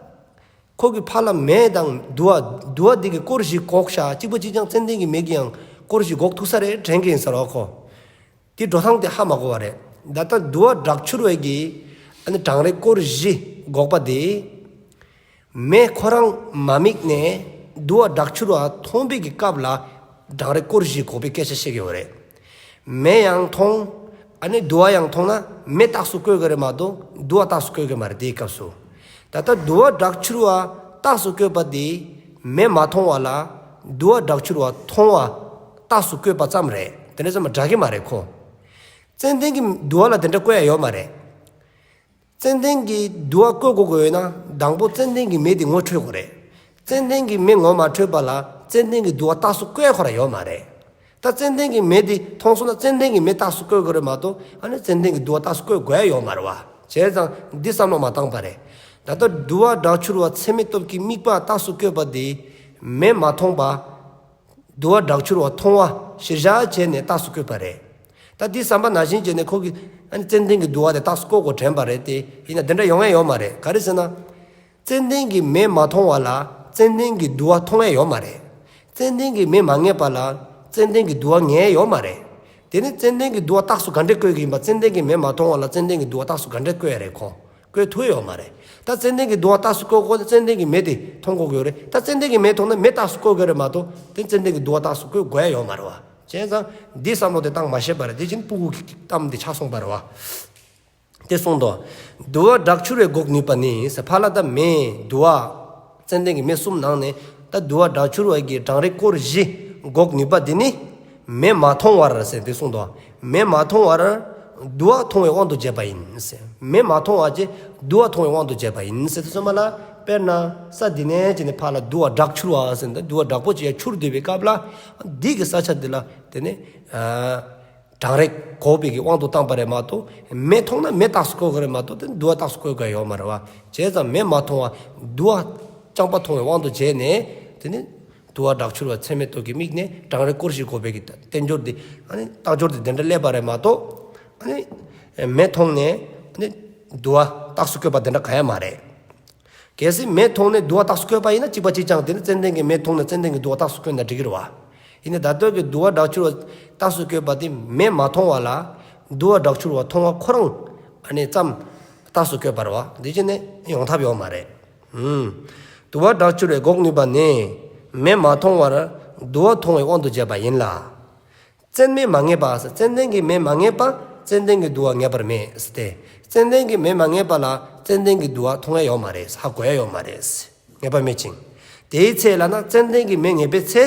ཁོ་གི་ཕར་ལ་མེ་དང་དུ་བ། དུ་བ་འདི་གི་སྐོར་བཞི་འགོག་ཤག་གཅིག་པ་གཅིག་རྐྱང་ཙན་དན་གྱི་མེ་གི་ཡང་སྐོར་བཞི་འགོག་ཐུབ་ས་རེད་དྲན་གྱི་ཡིན་ཟེར་བ་ཁོ། དེ་འགྲོ་སྟངས་དེ་ཧ་མ་གོ་བ་རེད། ད་ལྟ་དུ་བ་དྲག་འཕྱུར་བའི་གི་ཨ་ནི་གྲང་རེག་སྐོར་བཞི་འགོག་པ་དེ། མེ་ཁོ་རང་མ་དམིགས་ནས་དུ་བ་དྲག་འཕྱུར་བ་མཐོང་པའི་གི་སྐབས་ལ་གྲང་རེག་སྐོར་བཞི་འགོག་པའི་སྐད་ཆ་བཤད་ཀྱི་ཡོད་རེད། མེ་ཡང་མཐོང་། ཨ་ནི་དུ་བ་ཡང་མཐོང་ན་མེ་རྟགས་སུ་བཀོད་ཀྱི་རེད་མ་གཏོགས་དུ་བ་རྟགས་སུ་བཀོད་ཀྱི་མ་རེད་དེའི་སྐབས་སུ། ད་ལྟ་དུ་བ་དྲག་འཕྱུར་བ་རྟགས་སུ་བཀོད་པ་དེ་མེ་མ་མཐོང་བ་ལ་དུ་བ་དྲག་འཕྱུར་བ་མཐོང་བ་རྟགས་སུ་བཀོད་པ་ཙམ་རེད། དེ་འདྲ་ཙམ་འདྲ་གི་མ་རེད་ཁོ། ཙན་དན་གྱི་དུ་བ་ལ་དེ་འདྲ་བཀོད་ཡ་ཡོད་མ་རེད། ཙན་དན་གྱི་དུ་བ་བཀོད་དགོས་དགོས་ཡོད་ན་དང་པོ་ཙན་དན་གྱི་མེ་དེ་ངོ་འཕྲོད་དགོས་རེད། ཙན་དན་གྱི་མེ་ངོ་མ་འཕྲོད་པ་ལ་ཙན་དན་གྱི་དུ་བ་རྟགས་སུ་བཀོད་ཁོ་ར་ཡོད་མ་རེད། ད་ཙན་དན་གྱི་མེ་དེ་མཐོང་སོང་ན་ཙན་དན་གྱི་མེ་རྟགས་སུ་བཀོད་དགོས་རེད་མ་གཏོགས་ཨ་ནི་ཙན་དན་གྱི་དུ་བ་རྟགས་སུ་བཀོད་དགོས་ཡ་ཡོད་མ་རེད་བ། བྱས་ཙང་འདི་བསམ་བློ་མ་བཏང་པ་རེད། ད་ལྟ་དུ་བ་དྲག་འཕྱུར་བ་ཚད་མས་སྟོབས་ཀྱིས་དམིགས་པ་རྟགས་སུ་བཀོད་པ་དེ་མེ་མ་མཐོང་པ། དུ་བ་དྲག་འཕྱུར་བ་མཐོང་བ་གཞིར་བཞག་བྱས་ནས་རྟགས་སུ་བཀོད་པ་རེད། ད་འདི་བསམ་པ་ནང་བཞིན་བྱས་ནས་ཁོ་གིས་ཨ་ནི་ཙན་དན་གྱི་དུ་བ་དེ་རྟགས་སུ་བཀོད་དགོས་དྲན་པ་རེད་དེ། ཡིན་ན་དེ་འདྲ་ཡོང་ཡ་ཡོད་མ་རེད། ག་རེ་ཟེར་ན། ཙན་དན་གྱི་མེ་མ་མཐོང་བ་ལ་ཙན་དན་གྱི་དུ་བ་མཐོང་ཡ་ཡོད་མ་རེད། ཙན་དན་གྱི་མེ་མ་ངེས་པ་ལ་ཙན་དན་གྱི་དུ་བ་ངེས་ཡ་ཡོད་མ་རེད། དེ་ནི་ཙན་དན་གྱི་དུ་བ་རྟགས་སུ་ག་འདྲས་བཀོད་ཀྱི་ཡིན་པ། ཙན་དན་གྱི་མེ་མ་མཐོང་བ་ལ་ཙན་དན་གྱི་དུ་བ་རྟགས་སུ་ག་འདྲས་བཀོད་ཡ་རེད་ཁོ། བཀོད་ཐུབ་ཡོད་མ་རེད། ད་ཙན་དན་གྱི་དུ་བ་རྟགས་སུ་བཀོད་དགོས་ན་ཙན་དན་གྱི་མེ་དེ་མཐོང་དགོས་ཀྱི་ཡོད་རེད། ད་ཙན་དན་གྱི་མེ་མཐོང་ན་མེ་རྟགས་སུ་བཀོད་དགོས་རེད་མ་གཏོགས་དེ་ཙན་དན་གྱི་དུ་བ་རྟགས་སུ་བཀོད་དགོས་ཡ་ཡོད་མ་རེད་བ། བྱས་ཙང་འདི་བསམ་བློ་དེ་བཏང་མ་ཤེས་པ་རེད། དེ་བཞིན་སྤུ་གུ་གི་གཏམ་འདི་ཆགས་སོང་པ་རེད་བ། དེ་གསུངས་དོ། དུ་བ་དྲག་འཕྱུར་བའི་འགོག་ནུས་པ་ནི་ཟེར། ཕར་ལ་ད་མེ་དུ་བ། ཙན་དན་གྱི་མེ་གསུམ་ནང་ནས་ད་དུ་བ་དྲག་འཕྱུར་བ་གི་གྲང་རེག་སྐོར་བཞི་འགོག་ནུས་པ་འདི་ནི་མེ་མ་མཐོང་བར་ཟེར་དེ་གསུངས་དོ། མེ་མ་མཐོང་བར་དུ་བ་མཐོང་བའི་དབང་དུ་བྱས་པ་ཡིན་ཟེར། མེ་མ་མཐོང་བ་ཅེས་དུ་བ་མཐོང་བའི་དབང་དུ་བྱས་པ་ཡིན་ཟེར་དུས་ཙམ་པ་ལ། དཔེར་ན་ས་འདི་ནས་ཅི་ནས་ཕར་ལ་དུ་བ་དྲག་འཕྱུར་བ་ཟེར་ནས་དུ་བ་དྲག་པོ་ཅིག་ཡར་འཕྱུར་སྡོད་པའི་སྐབས་ལ་འདི་གི་ས་ཆ་འདི་ལ་དེ་ནས་ཨ། གྲང་རེག་འགོག་པའི་གི་དབང་དུ་བཏང་པ་རེད་མ་གཏོགས། མེ་མཐོང་ན་མེ་རྟགས་སུ་བཀོད་དགོས་རེད་མ་གཏོགས་དེ་དུ་བ་རྟགས་སུ་བཀོད་དགོས་ཡོད་མ་རེད་བ། བྱས་ཙང་མེ་མ་མཐོང་བ་དུ་བ་རྐྱང་པ་མཐོང་བའི་དབང་དུ་བྱས་ནས། དེ་ནི་དུ་བ་དྲག་འཕྱུར་བ་ཚད་མས་སྟོབས་ཀྱིས་དམིགས་ནས་གྲང་རེག་སྐོར་བཞི་འགོག་པའི་གི་རྟེན་འབྱོར་འདི། ཨ་ནི་རྟགས་སྦྱོར་འདི་དེ་འདྲ་སླེབས་པ་རེད་མ་གཏོགས། ཨ་ནི་མེ་མཐོང་ནས་ཨ་ནི་དུ་བ་རྟགས་སུ་བཀོད་པ་དེ་འདྲ་གང་ཡང་མ་རེད། གལ་སྲིད་མེ་མཐོང་ནས་དུ་བ་རྟགས་སུ་བཀོད་པ་ཡིན་ན་གཅིག་པ་གཅིག་རྐྱང་། དེ་ནི་ཙན་དན་གྱི་མེ་མཐོང་ནས་ཙན་དན་གྱི་དུ་བ་རྟགས་སུ་བཀོད་ན་འགྲིག་གི་རེད་བ། ཡིན་ནའི་ད་ལྟོས་ཀྱི་དུ་བ་སྦྲགས་འགྱུར་བ་རྟགས་སུ་བཀོད་པ་དེ་མེ་མ་མཐོང་བ་ལ་དུ་བ་སྦྲགས་འགྱུར་བ་མཐོང་བ་ཁོ་རང་ཨ་ནི་ཙམ་རྟགས་སུ་བཀོད་པ་རེད་བ། འདི་ཅི་ནས་ཡོང་ཐབས་ཡོད་མ་རེད། ཨུམ། དུ་བ་སྦྲགས་འགྱུར་བས་འགོག་ནུས་པ་ནི་མེ་མ་མཐོང་བར་དུ་བ་མཐོང་བའི་དབང་དུ་བྱས་པ་ཡིན་ལ། ཙན་མེ་མ་ངེས་པ། ཙན་དན་གྱི་མེ་མ་ངེས་པ་ཙན་དན་གྱི་དུ་བ་ངེས་པར་མེད་ཟེར་ཏེ། ཙན་དན་གྱི་མེ་མ་ངེས་པ་ལ་ཙན་དན་གྱི་དུ་བ་མཐོང་ཡ་ཡོད་མ་རེད། ཧ་གོ་ཡ་ཡོད་མ་རེད། ངེས་པ་མེད་ཅིང་། དེའི་ཚེ་ལ་ན་ཙན་དན་གྱི་མེ་ངེས་པའི་ཚེ།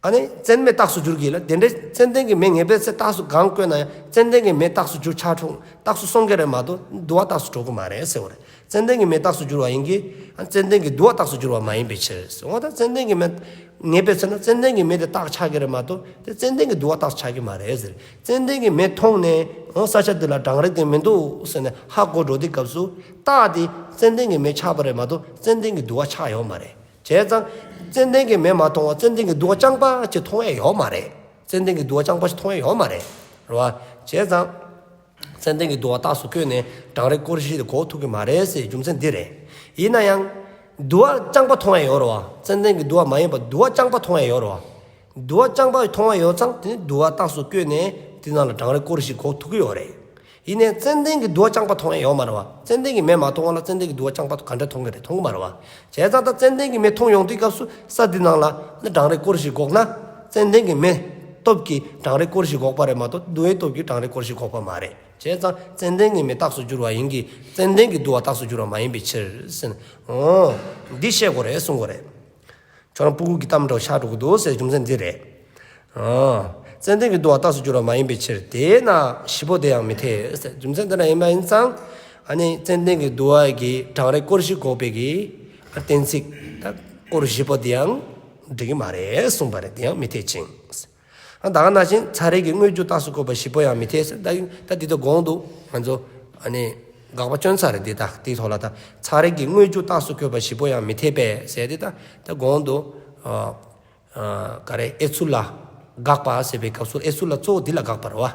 ཨ་ནི་ཙན་མེ་རྟགས་སུ་འགྱུར་གྱི་ལ། དེ་འདྲའི་ཙན་དན་གྱི་མེ་ངེས་པའི་ཚེ་རྟགས་སུ་གང་བཀོད་ན་ཡང་ཙན་དན་གྱི་མེ་རྟགས་སུ་འགྱུར་ཆགས་འཁྲུགས་རྟགས་སུ་སོང་གི་རེད་མ་གཏོགས་དུ་བ་རྟགས་སུ་འགྲོ་གི་མ་རེད་ཟེར་བ་རེད། ཙན་དན་གྱི་མེ་རྟགས་སུ་འགྱུར་བ་ཡིན་གྱི། ཨ་ཙན་དན་གྱི་དུ་བ་རྟགས་སུ་འགྱུར་བ་མ་ཡིན་པའི་ཕྱིར། འོ་ད་ཙན་དན་གྱི་མེ་ངེས་པའི་ཚེ་ན་ཙན་དན་གྱི་མེ་དེ་རྟགས་ཆགས་ཀྱི་རེད་མ་གཏོགས་དེ་ཙན་དན་གྱི་དུ་བ་རྟགས་ཆགས་ཀྱི་མ་རེད་ཟེར། ཙན་དན་གྱི་མེ་མཐོང་ནས་འོ་ས་ཆ་འདི་ལ་གྲང་རེག་དེ་མི་འདུག་ཟེར་ནས་ཧ་གོ་འགྲོ་དུས་སྐབས་སུ་རྟགས་དེ་ཙན་དན་གྱི་མེ་ཆགས་པ་རེད་མ་གཏོགས་ཙན་དན་གྱི་དུ་བ་ཆགས་ཡོད་མ་རེད། བྱས་ཙང་ཙན་དན་གྱི་མེ་མ་མཐོང་བ་ཙན་དན་གྱི་དུ་བ་རྐྱང་པ་ཅིག་མཐོང་ཡ་ཡོད་མ་རེད། ཙན་དན་གྱི་དུ་བ་རྐྱང་པ་ཞིག་མཐོང་ཡ་ཡོད་མ་རེད། རེད་བ། བྱས་ཙང་། ཙན་དན་གྱི་དུ་བ་རྟགས་སུ་བཀོད་ནས་གྲང་རེག་སྐོར་བཞི་དེ་འགོག་ཐུབ་ཀྱི་མ་རེད་ཟེར་རྒྱུ་མཚན་འདི་རེད། ཡིན་ན་ཡང་། དུ་བ་རྐྱང་པ་མཐོང་ཡ་ཡོད་རེད་བ། ཙན་དན་གྱི་དུ་བ་མ་ཡིན་པ་དུ་བ་རྐྱང་པ་མཐོང་ཡ་ཡོད་རེད་བ། དུ་བ་རྐྱང་པ་མཐོང་ཡ་ཡོད་ཙང་དེ་ནི་དུ་བ་རྟགས་སུ་བཀོད་ནས་དེ་ནང་ལ་གྲང་རེག་སྐོར་བཞི་འགོག་ཐུབ་ཀྱི་ཡོད་རེད། ཡིན་ནའི་ཙན་དན་གྱི་དུ་བ་རྐྱང་པ་མཐོང་ཡ་ཡོད་མ་རེད་བ། ཙན་དན་གྱི་མེ་མ་མཐོང་བ་ལ་ཙན་དན་གྱི་དུ་བ་རྐྱང་པ་ག་འདྲ་མཐོང་གི་རེད། མཐོང་གི་མ་རེད་བ། བྱས་ཙང་ད་ཙན་དན་གྱི་མེ་མཐོང་ཡོང་དུས་སྐབས་སུ་ས་འདི་ནང་ལ་ནི་གྲང་རེག་སྐོར་བཞི་འགོག་ན། ཙན་དན་གྱི་མེ་སྟོབས་ཀྱིས་གྲང་རེག་སྐོར་བཞི་འགོག་པ་རེད་མ་གཏོགས་དུ་བའི་སྟོབས་ཀྱིས་གྲང་རེག་སྐོར་བཞི་འགོག་པ་མ་རེད། བྱས་ཙང་ཙན་དན་གྱི་མེ་རྟགས་སུ་འགྱུར་བ་ཡིན་གྱི་ཙན་དན་གྱི་དུ་བ་རྟགས་སུ་འགྱུར་བ་མ་ཡིན་པའི་ཕྱིར་ཟེར་ན། འོ། འདི་བཤད་དགོས་རེད་གསུང་དགོས་རེད། ཁྱོད་རང་སྤུ་གུ་གི་གཏམ་འདྲ་བོ་ཆགས་འགྲོ་གི་འདུག་ཟེར་རྒྱུ་མཚན་འདི་རེད། ཨ། ཙན་དན་གྱི་དུ་བ་རྟགས་སུ་འགྱུར་བ་མ་ཡིན་པའི་ཕྱིར་དེས་ན་བཞི་པོ་དེ་ཡང་མི་འཐད་ཟེར་རྒྱུ་མཚན་འདི་འདྲ་ཡིན་པ་ཡིན་ཙང་། ཨ་ནི་ཙན་དན་གྱི་དུ་བ་གིས་གྲང་རེག་སྐོར་བཞི་འགོག་པའི་གི་གཏན་ཚིགས་ད་སྐོར་བཞི་པོ་དེ་ཡང་འགྲིག་གི་མ་རེད་གསུངས་པ་རེད། དེ་ཡང་མི་འཐད་ཅིང་། ཨ་ད་ག་ནང་བཞིན་ཚ་རེག་གི་དངོས་རྒྱུ་རྟགས་སུ་བཀོད་པ་བཞི་པོ་ཡང་མི་འཐད་ཟེར། ད་ད་འདི་ད་གོང་དུ་ང་ཚོ་ཨ་ནི་དགག་པ་བསྐྱོན་ཚར་རེད། འདི་ད་འདིའི་ཐོག་ལ་ད་ཚ་རེག་གི་དངོས་རྒྱུ་རྟགས་སུ་བཀོད་པ་བཞི་པོ་ཡང་མི་འཐད་པས་ཟེར། འདི་ད་ད་གོང་དུ་ཨ་ཨ་ག་རེ་ཨེ་ཚུལ་ལ་དགག་པ་ཟེར་བའི་སྐབས་སུ་ཨེ་ཚུལ་ལ་གཙོ་བོ་འདི་ལ་དགག་པ་རེད་བ།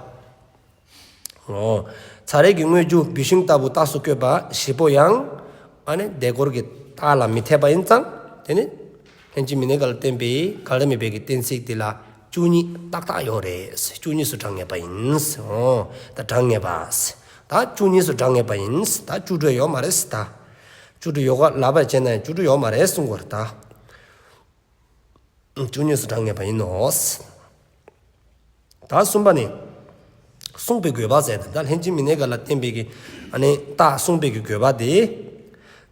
འོ། ཚ་རེག་གི་དངོས་རྒྱུ་བུད་ཤིང་ལྟ་བུ་རྟགས་སུ་བཀོད་པ་བཞི་པོ་ཡང་ཨ་ནི་དེ་སྐོར་གྱི་རྟགས་ལ་མི་འཐད་པ་ཡིན་ཙང་དེ་ནི་ལྷན་ཅིག་མི་གནས་འགལ་ལ་བརྟེན་པའི་འགལ་ཟླ་དམིགས་པའི་གི་གཏན་ཚིགས་འདི་ལ་བཅུ་གཉིས་ཏག་ཏག་ཡོད་རེད། བཅུ་གཉིས་སུ་གྲངས་ངེས་པ་ཡིན། འོ། ད་གྲངས་ངེས་པ། ད་བཅུ་གཉིས་སུ་གྲངས་ངེས་པ་ཡིན། ད་བཅུ་དྲུག་ཡོད་མ་རེད། ད་བཅུ་དྲུག་ཡོད་ག་ལབ་པ་བྱས་ན་ཡང་བཅུ་དྲུག་ཡོད་མ་རེད་གསུང་དགོས་རེད་ད། བཅུ་གཉིས་སུ་གྲངས་ངེས་པ་ཡིན་ནོ། ད་གསུམ་པ་ནི། གསུངས་པའི་དགོས་པ་ཟེར་ཏེ་ད་ལྷན་ཅིག་མི་གནས་འགལ་ལ་བརྟེན་པའི་གི་ཨ་ནི་རྟགས་གསུངས་པའི་གི་དགོས་པ་དེ།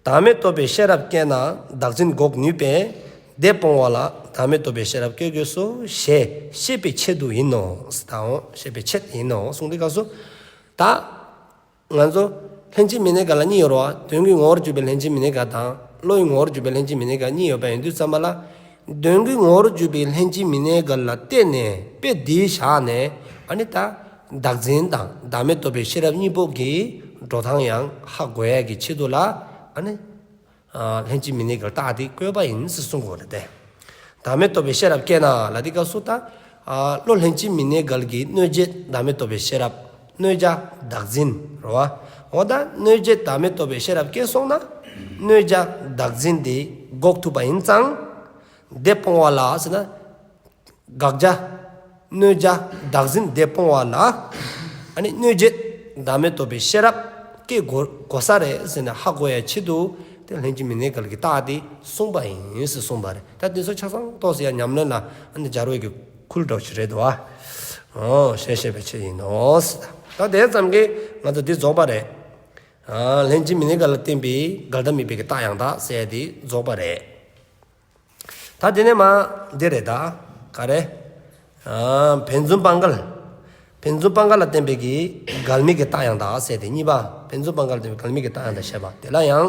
བདག་མེད་རྟོགས་པའི་ཤེས་རབ་སྐྱེས་ན་བདག་འཛིན་འགོག་ནུས་པས་དེ་སྤོང་བ་ལ་བདག་མེད་རྟོགས་པའི་ཤེས་རབ་སྐྱེ་དགོས་སོ་ཞེས་བཤད་པའི་ཆེད་དུ་ཡིན་ནོ། ད་འོ་བཤད་པའི་ཆེད་ཡིན་ནོ་གསུངས་དུས་སྐབས་སུ། ད། ང་ཚོ་ལྷན་ཅིག་མི་གནས་འགལ་ལ་གཉིས་ཡོད་རེད་བ། དོན་གྱི་ངོ་བོར་གྱུར་པའི་ལྷན་ཅིག་མི་གནས་འགལ་དང་བློ་ཡི་ངོ་བོར་གྱུར་པའི་ལྷན་ཅིག་མི་གནས་འགལ་གཉིས་ཡོད་པ་ཡིན་དུས་ཙམ་པ་ལ། དོན་གྱི་ངོ་བོར་གྱུར་པའི་ལྷན་ཅིག་མི་གནས་འགལ་ལ་བརྟེན་ནས་དཔེ་འདི་བཞག་ནས་ཨ་ནི་ད་བདག་འཛིན་དང་བདག་མེད་རྟོགས་པའི་ཤེས་རབ་གཉིས་པོ་གི་འགྲོ་སྟངས་ཡང་ཧ་གོ་ཡ་གི་ཆེད་དུ་ལ་ཨ་ནི། ལྷན་ཅིག་མི་གནས་འགལ་རྟགས་དེ་བཀོད་པ་ཡིན་ཟེར་གསུང་དགོས་རེད་དེ། བདག་མེད་རྟོགས་པའི་ཤེས་རབ་སྐྱེས་ན་ལ་དེ་སྐབས་སུ་ད། བློ་ལྷན་ཅིག་མི་གནས་འགལ་གྱི་གནོད་བྱེད་བདག་མེད་རྟོགས་པའི་ཤེས་རབ་གནོད་བྱ་བདག་འཛིན་རེད་བ། འོ་ད་གནོད་བྱེད་བདག་མེད་རྟོགས་པའི་ཤེས་རབ་སྐྱེས་སོང་ན། གནོད་བྱ་བདག་འཛིན་དེ་འགོག་ཐུབ་པ་ཡིན་ཙང་། དེ་སྤོང་བ་ལ་ཟེར་ན། དགག་བྱ། གནོད་བྱ་བདག་འཛིན་དེ་སྤོང་བ་ལ། ཨ་ནི་གནོད་བྱེད་བདག་མེད་རྟོགས་པའི་ཤེས་རབ་སྐྱེ་དགོས་དགོས་ས་རེད་ཟེར་ནས་ཧ་གོ་ཡ་ཆེད་དུ་དེ་ལྷན་ཅིག་མི་གནས་འགལ་གྱི་རྟགས་དེ་གསུངས་པ་ཡིན་ཟེར་གསུངས་པ་རེད། ད་དེ་ཚོ་ཆ་ཚང་ཏོག་ཙམ་ཡང་ཉམས་ལེན་ལ་ཨ་ནི་སྦྱར་བའི་གི་ཁུལ་འདྲ་བོ་ཞིག་རེད་འདུག་ཨ། ཨོ་ཞེས་བཤད་པའི་ཆེད་ཡིན་ནོ། ད་དེ་ཙམ་གྱིས་ང་ཚོ་འདི་རྫོགས་པ་རེད། ཨ་ལྷན་ཅིག་མི་གནས་འགལ་ལ་བརྟེན་པའི་འགལ་ཟླ་དམིགས་པའི་གི་རྟགས་ཡང་དག་ཟེར་ཡ་དེ་རྫོགས་པ་རེད། ད་དེ་ནས་མ་འདི་རེད་ད། ག་རེ། ཨ་ཕན་ཚུན་སྤང་འགལ། ཕན་ཚུན་སྤང་འགལ་ལ་བརྟེན་པའི་གི་འགལ་དམིགས་ཀྱི་རྟགས་ཡང་དག་ཟེར་ཏེ་གཉིས་པ། ཕན་ཚུན་སྤང་འགལ་ལ་བརྟེན་པའི་འགལ་དམིགས་ཀྱི་རྟགས་ཡང་དག་བཤད་པ་དེ་ལ་ཡང་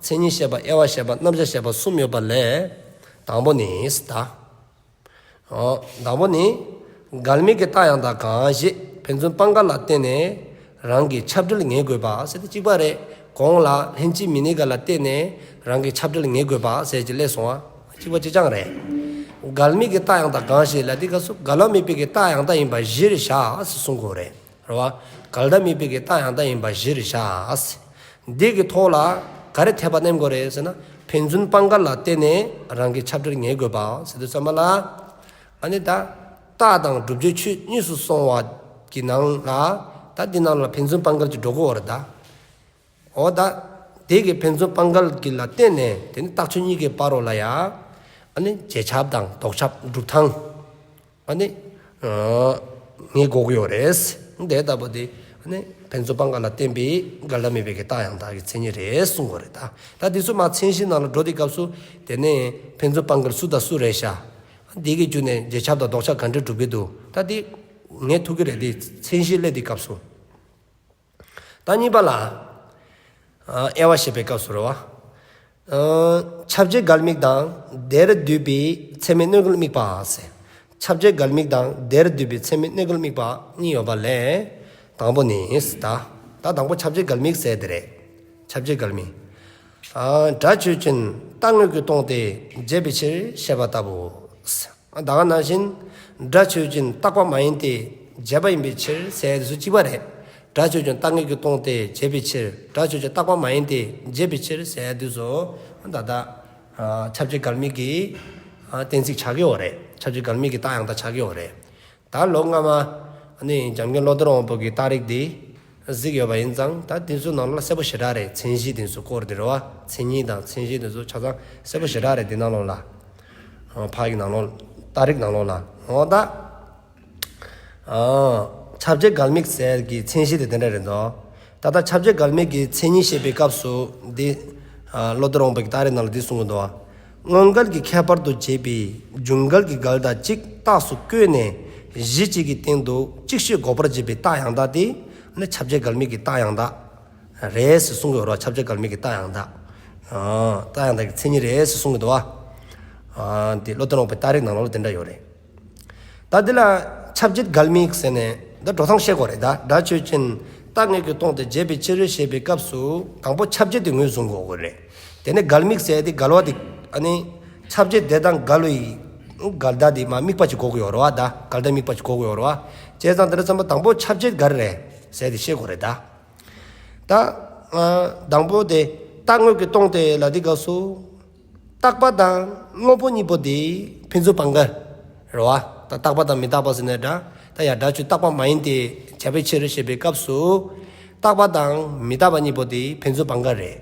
མཚན་ཉིད་བཤད་པ་དབྱེ་བ་བཤད་པ་རྣམ་གཞག་བཤད་པ་གསུམ་ཡོད་པ་ལས། དང་པོ་ནི་ད། ཨོ། དང་པོ་ནི། འགལ་དམིགས་ཀྱི་རྟགས་ཡང་དག་གང་ཞིག་ཕན་ཚུན་སྤང་འགལ་ལ་བརྟེན་ནས་རང་གི་ཁྱབ་འབྲེལ་ངེས་དགོས་པ་ཟེར་དེ་གཅིག་པ་རེད། གོང་ལ་ལྷན་ཅིག་མི་གནས་འགལ་ལ་བརྟེན་ནས་རང་གི་ཁྱབ་འབྲེལ་ངེས་དགོས་པ་ཟེར་གྱི་སླེབས་སོང་བ། གཅིག་པ་གཅིག་རྐྱང་རེད། འགལ་དམིགས་ཀྱི་རྟགས་ཡང་དག་གང་ཞིག་ལ་དེ་སྐབས་སུ་འགལ་བ་དམིགས་པའི་གི་རྟགས་ཡང་དག་ཡིན་པ་གཞིར་བཞག་ཟེར་གསུང་དགོས་རེད། རེད་བ། འགལ་ཟླ་དམིགས་པའི་གི་རྟགས་ཡང་དག་ཡིན་པ་གཞིར་བཞག་འདི་གི་ཐོག་ལ། ག་རེ་འཐད་པ་བསྣན་དགོས་རེད་ཟེར་ན། ཕན་ཚུན་སྤང་འགལ་ལ་བརྟེན་ནས་རང་གི་ཁྱབ་འབྲེལ་ངེས་དགོས་པ་ཟེར་དུས་ཙམ་པ་ལ། ཨ་ནི་ད་རྟགས་དང་བསྒྲུབ་བྱའི་ཆོས་གཉིས་སུ་སོང་བ་གི་ནང་ལ། ད་འདི་ནང་ལ་ཕན་ཚུན་སྤང་འགལ་གྱི་འགྲོ་གི་ཡོད་རེད་ད། འོ་ད། དེ་གི་ཕན་ཚུན་སྤང་འགལ་གྱི་ལ་བརྟེན་ནས་དེ་ནི་རྟགས་ཆོས་གཉིས་ཀྱི་བར་རོ་ལ་ཡ། ཨ་ནི་རྗེས་ཁྱབ་དང་ལྡོག་ཁྱབ་སྒྲུབ་སྟངས། ཨ་ནི། ངེས་དགོས་ཀྱི་ཡོད་རེད། དེ་ལྟ་བུ་དེ། ཨ་ནི་ཕན་ཚུན་སྤང་འགལ་ལ་བརྟེན་པའི་འགལ་ཟླ་མེད་པའི་གི་རྟགས་ཡང་དག་གི་མཚན་ཉིད་རེད་གསུང་དགོས་རེད་ད། ད་དེ་ཚོ་མ་མཚན་གཞི་ནང་ལ་འགྲོ་དུས་སྐབས་སུ། དེ་ནས་ཕན་ཚུན་སྤང་འགལ་སུ་དང་སུ་རེད་ཤག་དེ་གི་རྒྱུ་ནས་རྗེས་ཁྱབ་དང་ལྡོག་ཁྱབ་ག་འདྲ་སྒྲུབ་ཀྱི་འདུག་ད་དེ། ངེས་ཐུབ་ཀྱི་རེད་དེ། མཚན་གཞི་སླེབས་དུས་སྐབས་སུ། ད་གཉིས་པ་ལ། ཨ། དབྱེ་བ་བཤད་པའི་སྐབས་སུ་རེད་བ། ཨ། ཁྱབ་བྱེད་འགལ་དམིགས་དང་དེར་འདུས་པའི་ཚད་མས་གནོད་འགལ་དམིགས་པ་ཟེར། ཁྱབ་བྱེད་འགལ་དམིགས་དང་དེར་འདུས་པའི་ཚད་མས་གནོད་འགལ་དམིགས་པ་གཉིས་ཡོད་པ་ལས། དང་པོ་ནི་ད། ད་དང་པོ་ཁྱབ་བྱེད་འགལ་དམིགས་ཟེར་དེ་རེད། ཁྱབ་བྱེད་འགལ་དམིགས། ཨ། སྒྲ་ཆོས་ཅན་རྟག་དངོས་ཀྱིས་སྟོང་སྟེ་བྱས་པའི་ཕྱིར་ཞེས་པ་ལྟ་བུ། ད་ག་ནང་བཞིན། སྒྲ་ཆོས་ཅན་རྟག་པ་མ་ཡིན་ཏེ་བྱས་པ་ཡིན་པའི་ཕྱིར་ཟེར་ཡ་དེ་ཚོ་གཅིག་པ་རེད། སྒྲ་ཆོས་ཅན་རྟག་དངོས་ཀྱིས་སྟོང་སྟེ་བྱས་པའི་ཕྱིར། སྒྲ་ཆོས་ཅན་རྟག་པ་མ་ཡིན་ཏེ་བྱས་པའི་ཕྱིར་ཟེར་ཡ་དེ་ཚོ། ད་ལྟ། ཨ། ཁྱབ་བྱེད་འགལ་དམིགས་ཀྱི། ཨ། གཏན་ཚིགས་ཆགས་ཀྱི་ཡོད་རེད། ཁྱབ་བྱེད་འགལ་དམིགས་ཀྱི་རྟགས་ཡང་དག་ཆགས་ཀྱི་ཡོད་རེད། ད་ལོ་སྔ་མ། ཨ་ནི་འཇམ་མགོན་བློ་གཏེར་དབང་པོ་གི་རྟགས་རིགས་འདི་གཟིགས་ཡོད་པ་ཡིན་ཙང་། ད་དེ་ཚོའི་ནང་ལ་གསལ་པོ་ཞེ་དྲག་རེད། མཚན་གཞི་དེ་ཚོ་སྐོར་དེ་རེད་བ། མཚན་ཉིད་དང་མཚན་གཞི་དེ་ཚོ་ཆ་ཚང་གསལ་པོ་ཞེ་དྲག་རེད། དེ་ནང་ལོགས་ལ། ཨ། ཕ་གི་ནང་ལོགས། རྟགས་རིགས་ནང་ལོགས་ལ། འོ་ད། ཨ། ཁྱབ་བྱེད་འགལ་དམིགས་ཟེར་གྱི་མཚན་གཞི་དེ་དེ་འདྲ་རེད་འདུག་ད་ལྟ་ཁྱབ་བྱེད་འགལ་དམིགས་ཀྱི་མཚན་ཉིད་བཤད་པའི་སྐབས་སུ་འདི། ཨ། བློ་གཏེར་དབང་པོ་གི་རྟགས་རིགས་ནང་ལ་འདི་གསུང་གི་འདུག་བ། དངོས་འགལ་གྱི་ཁྱད་པར་དུ་བྱས་པའི་འབྱུང་འགལ་གྱི་འགལ་ཟླ་གཅིག་རྟགས་སུ་བཀོད་ནས་གཞི་གཅིག་གི་སྟེང་དུ་ཅིག་ཤོས་འགོག་པར་བྱེད་པའི་རྟགས་ཡང་དག་དེ་ནི་ཁྱབ་བྱེད་འགལ་དམིགས་ཀྱི་རྟགས་ཡང་དག་རེད་ཟེར་གསུང་གི་ཡོད་རེད་བ། ཁྱབ་བྱེད་འགལ་དམིགས་ཀྱི་རྟགས་ཡང་དག་ཨ། རྟགས་ཡང་དག་གི་མཚན་ཉིད་རེད་ཟེར་གསུང་གི་འདུག་བ། ཨ། འདི་བློ་གཏེར་དབང་པོའི་རྟགས་རིགས་ནང་ལོགས་ལ་དེ་འདྲ་ཡོད་རེད། ད་འདི་ལ་ཁྱབ་བྱེད་འགལ་དམིགས་ཟེར་ནས་འདི་འགྲོ་སྟངས་བཤད་དགོས་རེད་ད། སྒྲ་ཆོས་ཅན་རྟག་དངོས་ཀྱིས་སྟོང་སྟེ་བྱས་པའི་ཕྱིར་ཞེས་པའི་སྐབས་སུ་དང་པོ་ཁྱབ་བྱེད་དེ་ངོས་བཟུང་དགོས་ཀྱི་རེད། དེ་ནས་འགལ་དམིགས་ཟེར་དེ་འགལ་བ་དེ། ཨ་ནི། ཁྱབ་བྱེད་དེ་དང་འགལ་བའི་འགལ་ཟླ་དེ་མ་དམིགས་པ་ཅིག་དགོས་ཀྱི་ཡོད་རེད་བ་ད། འགལ་ཟླ་དམིགས་པ་ཅིག་དགོས་ཀྱི་ཡོད་རེད་བ། བྱས་ཙང་དེ་འདྲ་ཙམ་པ་དང་པོ་ཁྱབ་བྱེད་ག་རེ་རེད་ཟེར་དེ་བཤད་དགོས་རེད་ད། ད། ཨ། དང་པོ་དེ། རྟག་དངོས་ཀྱིས་སྟོང་སྟེ་ལ་དེ་སྐབས་སུ། རྟག་པ་དང་དངོས་པོ་གཉིས་པོ་དེ་ཕན་ཚུན་སྤང་འགལ། རེད་བ། ད་རྟག་པ་དང་མི་རྟག་པ་ཟེར་ནའི་འདྲ། ད་ཡང་སྒྲ་ཆོས་རྟག་པ་མ་ཡིན་ཏེ་བྱས་པའི་ཕྱིར་ཞེས་པའི་སྐབས་སུ། རྟག་པ་དང་མི་རྟག་པ་གཉིས་པོ་དེ་ཕན་ཚུན་སྤང་འགལ་རེད།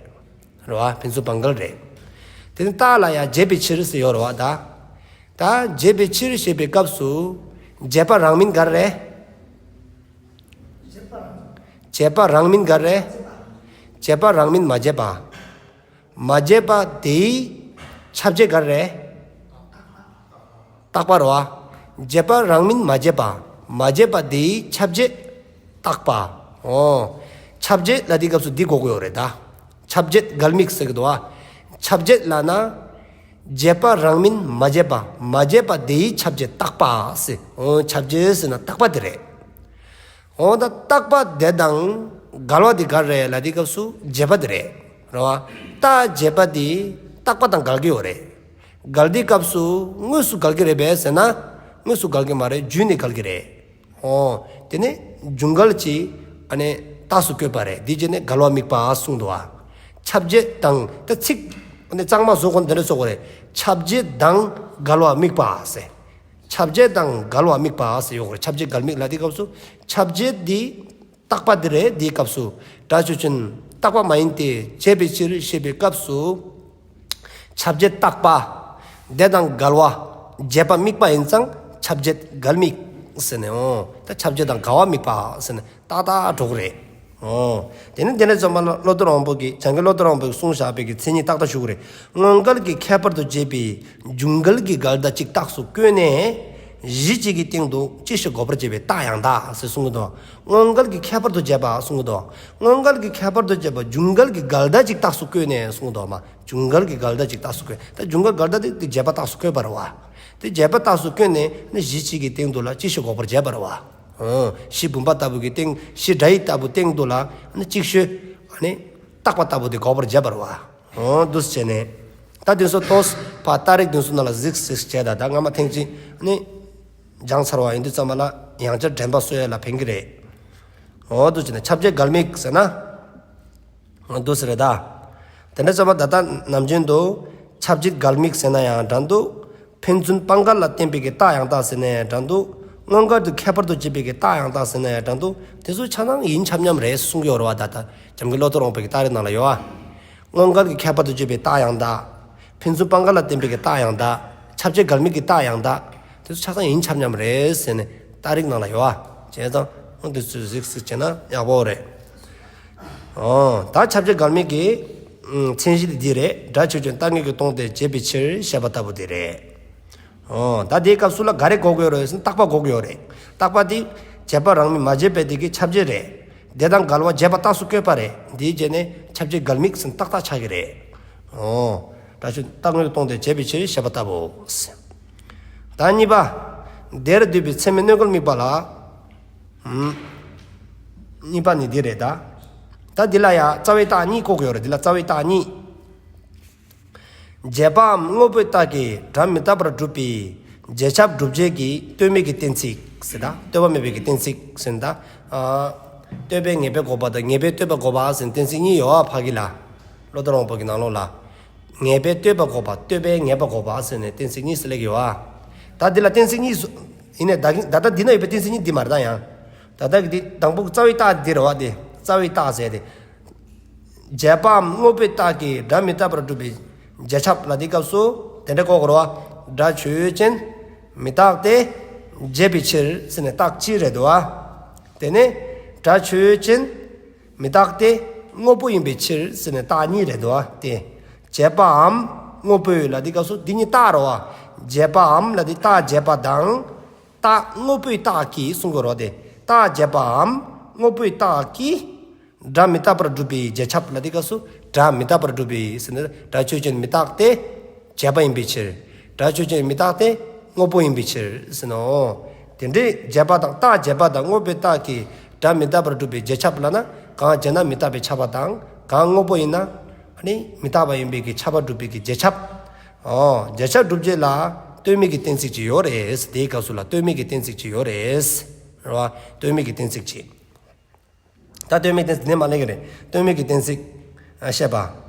རེད་བ། ཕན་ཚུན་སྤང་འགལ་རེད། དེ་ནི་རྟགས་ལ་ཡང་བྱས་པའི་ཕྱིར་ཟེར་ཡོད་རེད་བ་ད། ད་བྱས་པའི་ཕྱིར་ཞེས་པའི་སྐབས་སུ། བྱས་པ་རང་མིན་ག་རེ་རེད། བྱས་པ་རང་མིན་ག་རེ། བྱས་པ་རང་མིན་མ་བྱས་པ། མ་བྱས་པ་དེའི་ཁྱབ་བྱེད་ག་རེ། རྟག་པ་རེད་བ། བྱས་པ་རང་མིན་མ་བྱས་པ། མ་བྱས་པ་དེའི་ཁྱབ་བྱེད་རྟག་པ། འོ། ཁྱབ་བྱེད་ལ་དེའི་སྐབས་སུ་འདི་གོ་དགོས་ཡོད་རེད་ད། ཁྱབ་བྱེད་འགལ་དམིགས་ཟེར་གི་འདུག་བ། ཁྱབ་བྱེད་ལབ་ན། བྱས་པ་རང་མིན་མ་བྱས་པ། མ་བྱས་པ་དེའི་ཁྱབ་བྱེད་རྟག་པ་ཟེར། འོ། ཁྱབ་བྱེད་ཟེར་ན་རྟག་པ་དེ་རེད། འོ་ད་རྟག་པ་དེ་དང་འགལ་བ་དེ་ག་རེ་རེད་ལབ་དུས་སྐབས་སུ་བྱས་པ་དེ་རེད། རེད་བ། རྟགས་བྱས་པ་དེ་རྟག་པ་དང་འགལ་གྱི་ཡོད་རེད། འགལ་དུས་སྐབས་སུ་དངོས་སུ་འགལ་གྱི་རེད་པས་ཟེར་ན། དངོས་སུ་འགལ་གྱི་མ་རེད། བརྒྱུད་ནས་འགལ་གྱི་རེད། འོ། དེ་ནས་འབྱུང་འགལ་གྱི། ཨ་ནི། རྟགས་སུ་བཀོད་པ་རེད། འདི་བྱས་ནས་འགལ་བ་དམིགས་པ་གསུངས་འདུག་བ། ཁྱབ་བྱེད་དང་ད་ཚིག་ཨ་ནི་གཙང་མ་བཟོ་དགོས་ན་འདི་འདྲ་བཟོ་དགོས་རེད། ཁྱབ་བྱེད་དང་འགལ་བ་དམིགས་པ་ཟེར། ཁྱབ་བྱེད་དང་འགལ་བ་དམིགས་པ་ཟེར་ཡོད་རེད། ཁྱབ་བྱེད་འགལ་དམིགས་ལབ་དུས་སྐབས་སུ་ཁྱབ་བྱེད་འདི་རྟག་པ་འདི་རེད། འདིའི་སྐབས་སུ་སྒྲ་ཆོས་ཅན་རྟག་པ་མ་ཡིན་ཏེ་བྱས་པའི་ཕྱིར་ཞེས་པའི་སྐབས་སུ། ཁྱབ་བྱེད་རྟག་པ། དེ་དང་འགལ་བ། བྱས་པ་དམིགས་པ་ཡིན་ཙང་ཁྱབ་བྱེད་འགལ་དམིགས་ཟེར་ནས། འོ། ད་ཁྱབ་བྱེད་དང་འགལ་བ་དམིགས་པ་ཟེར་ནས་ཏག་ཏག་འགྲོ་གི་རེད། འོ། དེ་ནི་དེ་ནས་རྩོམ་པ་བློ་གཏེར་དབང་པོ་གིས། བྱང་གི་བློ་གཏེར་དབང་པོ་གིས་གསུངས་བཞག་པའི་གི་མཚན་ཉིད་ཏག་ཏག་ཞུ་གི་རེད། དངོས་འགལ་གྱི་ཁྱད་པར་དུ་བྱས་པའི་འབྱུང་འགལ་གྱི་འགལ་ཟླ་གཅིག་རྟགས་སུ་བཀོད་ནས། གཞི་གཅིག་གི་སྟེང་དུ་ཅིག་ཤོས་འགོག་པར་བྱེད་པའི་རྟགས་ཡང་དག་ཟེར་གསུང་གི་འདུག་དངོས་འགལ་གྱི་ཁྱད་པར་དུ་བྱས་པ་གསུང་གི་འདུག་དངོས་འགལ་གྱི་ཁྱད་པར་དུ་བྱས་པ་འབྱུང་འགལ་གྱི་འགལ་ཟླ་གཅིག་རྟགས་སུ་བཀོད་ནས་གསུང་གི་འདུག་མ། འབྱུང་འགལ་གྱི་འགལ་ཟླ་གཅིག་རྟགས་སུ་བཀོད། ད་འབྱུང་འགལ་འགལ་ཟླ་དེ་དེ་བྱས་པ་རྟགས་སུ་བཀོད་པ་རེད་བ། དེ་བྱས་པ་རྟགས་སུ་བཀོད་ནས་ནི་གཞི་གཅིག་གི་སྟེང་དུ་ལ་ཅིག་ཤོས་འགོག་པར་བྱས་པ་རེད་བ། ཨོ། གཞི་བུམ་པ་ལྟ་བུ་གི་སྟེང་། གཞི་སྒྲ་ཡི་ལྟ་བུ་སྟེང་དུ་ལ་ནི་ཅིག་ཤོས་ནི་རྟག་པ་ལྟ་བུ་དེ་འགོག་པར་བྱས་པ་རེད་བ། ཨོ། འདུག་སེ་བྱས་ནས། ད་དེ་ཚོ་ཏོག་ཙམ་ཕར་རྟགས་རིགས་དེ་ཚོ་ནང་ལ་གཟིགས་གཟིགས་བྱས། ད་ད་སྔ་མ་ཐེངས་གཅིག་ནི་སྦྱངས་ཚར་བ་ཡིན་དུས་ཙམ་པ་ལ་ཡང་བསྐྱར་དྲན་པ་གསོ་ཡ་ལ་ཕན་གི་རེད། ཨོ། འདུག་སེ་བྱས་ནས་ཁྱབ་བྱེད་འགལ་དམིགས་ཟེར་ན། འདུག་སེ་རེད་ད། དེ་འདྲ་ཙམ་པ་ད་ལྟ་ནམ་རྒྱུན་དུ་ཁྱབ་བྱེད་འགལ་དམིགས་ཟེར་ན་ཡང་འདྲ་འདུག་ཕན་ཚུན་སྤངས་འགལ་ལ་བརྟེན་པའི་གི་རྟགས་ཡང་དག་ཟེར་ན་ཡང་འདྲ་འདུག་སྔོན་འགལ་དུ་ཁྱད་པར་དུ་བྱས་པའི་གི་རྟགས་ཡང་དག་ཟེར་ན་ཡང་འདྲ་འདུག་དེ་ཚོ་ཆ་ཚང་ཡིན་ཁྱབ་མཉམ་རེད་གསུང་གི་ཡོད་རེད་བ། ད་ལྟ་འཇམ་མགོན་བློ་བཟང་དབང་པོའི་གི་རྟགས་རིགས་ནང་ལ་ཡོད་བ། སྔོན་འགལ་གྱི་ཁྱད་པར་དུ་བྱས་པའི་རྟགས་ཡང་དག་ཕན་ཚུན་སྤངས་འགལ་ལ་བརྟེན་པའི་གི་རྟགས་ཡང་དག་ཁྱབ་བྱེད་འགལ་དམིགས་ཀྱི་རྟགས་ཡང་དག་དེ་ཚོ་ཆ་ཚང་ཡིན་ཁྱབ་མཉམ་རེད་ཟེར་ནས་རྟགས་རིགས་ནང་ལ་ཡོད་བ། བྱས་ཙང་འོ་འདི་ཚོ་གཟིགས་གཟིགས་བྱས་ན་ཡག་པོ་རེད། ཨོ། ད་ཁྱབ་བྱེད་འགལ་དམིགས་ཀྱི་ཨུམ་མཚན་གཞི་དེ་འདི་རེད། སྒྲ་ཆོས་ཅན་རྟག་དངོས་ཀྱི་སྟོང་སྟེ་བྱས་པའི་ཕྱིར་ཞེས་པ་ལྟ་བུ་དེ་རེད། ཨོ། ད་དེའི་སྐབས་སུ་ལ་ག་རེ་གོ་དགོས་རེད་ཟེར་ན་རྟག་པ་གོ་དགོས་རེད། རྟག་པ་དེ་བྱས་པ་རང་མིང་མ་བྱས་པའི་དེ་གི་ཁྱབ་བྱེད་རེད། དེ་དང་འགལ་བ་བྱས་པ་རྟགས་སུ་བཀོད་པ་རེད། འདིའི་རྗེས་ནས་ཁྱབ་བྱེད་འགལ་དམིགས་ཟེར་ན་རྟག་རྟགས་ཆགས་ཀྱི་རེད། ཨོ། སྒྲ་ཆོས་རྟག་དངོས་ཀྱི་སྟོང་སྟེ་བྱས་པའི་ཕྱིར་ཞེས་པ་ལྟ་བུ། ད་གཉིས་པ། དེར་འདུས་པའི་ཚད་མའི་གནོད་འགེལ་དམིགས་པ་ལ། ཨུམ། གཉིས་པ་ནི་འདི་རེད་ད། ད་འདི་ལ་ཡང་རྩ་བའི་རྟགས་གཉིས་བཀོད་ཀྱི་ཡོད་རེད། འདི་ལ་རྩ་བའི་རྟགས་གཉིས། བྱས་པའམ་དངོས་པོའི་རྟགས་ཀྱིས་སྒྲ་མི་རྟག་པར་སྒྲུབ་པའི་རྗེས་ཁྱབ་སྒྲུབ་བྱེད་ཀྱི་ལྟོས་མེད་ཀྱི་གཏན་ཚིགས་ཟེར་ད། ལྟོས་པ་མེད་པའི་གི་གཏན་ཚིགས་ཟེར་ད། ཨ། ལྟོས་པས་ངེས་པའི་འགོག་པ་དང་ངེས་པས་ལྟོས་པ་འགོག་པ་ཟེར་གཏན་ཚིགས་གཉིས་ཡོད་ཨ། ཕ་གི་ལ། བློ་བཟང་དབང་པོ་གི་ནང་ལོགས་ལ། ངེས་པས་ལྟོས་པ་འགོག་པ་ལྟོས་པས་ངེས་པ་འགོག་པ་ཟེར་ནས་གཏན་ཚིགས་གཉིས་སུ་སླེབས་ཀྱི་ཡོད་ཨ། ད་འདི་ལ་གཏན་ཚིགས་གཉིས་སུ། ཡིན་ནས་ད་ད་ལྟ་འདི་ན་ཡོད་པའི་གཏན་ཚིགས་གཉིས་འདི་མ་རེད་ད་ཡང་། ད་ལྟ་གི་འདི་དང་པོ་རྩ་བའི་རྟགས་འདི་རེད་བ། དེ་རྩ་བའི་རྟགས་ཟེར་ཏེ། བྱས་པའམ་དངོས་པོའི་རྟགས་ཀྱིས་སྒྲ་མི་རྟག་པར་སྒྲུབ་པའི་རྗེས་ཁྱབ་ལ་འདི་སྐབས་སུ་དེ་འདྲ་གོ་དགོས་རེད་བ། སྒྲ་ཆོས་ཅན། མི་རྟག་སྟེ། བྱས་པའི་ཕྱིར་ཟེར་ནས་རྟགས་གཅིག་རེད་འདུག་བ། དེ་ནས་སྒྲ་ཆོས་ཅན། མི་རྟག་སྟེ། དངོས་པོ་ཡིན་པའི་ཕྱིར་ཟེར་ནས་རྟགས་གཉིས་རེད་འདུག་བ། དེ། བྱས་པའམ་དངོས་པོའི་ལ་འདི་སྐབས་སུ་འདི་གཉིས་རྟགས་རེད་བ། བྱས་པའམ་ལ་འདི་རྟགས་བྱས་པ་དང་། རྟགས་དངོས་པོའི་རྟགས་ཀྱིས་གསུང་དགོས་རེད་བ། དེ། རྟགས་བྱས་པའམ་དངོས་པོའི་རྟགས་ཀྱིས། སྒྲ་མི་རྟག་པར་སྒྲུབ་པའི་རྗེས་ཁྱབ་ལ་འདི་སྐབས་སུ་སྒྲ་མི་རྟག་པར་སྒྲུབ་པའི་ཟེར་ན་སྒྲ་ཆོས་ཅན་མི་རྟག་སྟེ། བྱས་པ་ཡིན་པའི་ཕྱིར། སྒྲ་ཆོས་ཅན་མི་རྟག་སྟེ། དངོས་པོ་ཡིན་པའི་ཕྱིར་ཟེར་ནོ། དེ་འདྲའི་བྱས་པ་དང་རྟགས་བྱས་པ་དང་དངོས་པོའི་རྟགས་ཀྱིས་སྒྲ་མི་རྟག་པར་སྒྲུབ་པའི་རྗེས་ཁྱབ་ལབ་ན་གང་བྱས་ན་མི་རྟག་པའི་ཁྱབ་པ་དང་གང་དངོས་པོ་ཡིན་ན་ཨ་ནི་མི་རྟག་པ་ཡིན་པའི་གི་ཁྱབ་པ་སྒྲུབ་པའི་གི་རྗེས་ཁྱབ། ཨོ། རྗེས་ཁྱབ་སྒྲུབ་བྱེད་ལ་ལྟོས་མེད་ཀྱི་གཏན་ཚིགས་ཅིག་ཡོད་རེད། དེའི་སྐབས་སུ་ལ་ལྟོས་མེད་ཀྱི་གཏན་ཚིགས་ཅིག་ཡོད་རེད། རེད་བ། ལྟོས་མེད་ཀྱི་གཏན་ཚིགས་ཅིག་ད་ལྟོས་མེད་གཏན་ཚིགས་ནས་མ་ལེན་གི་རེད། ལྟོས་མེད་ཀྱི་གཏན་ཚིགས་ཨ་བཤད་པ།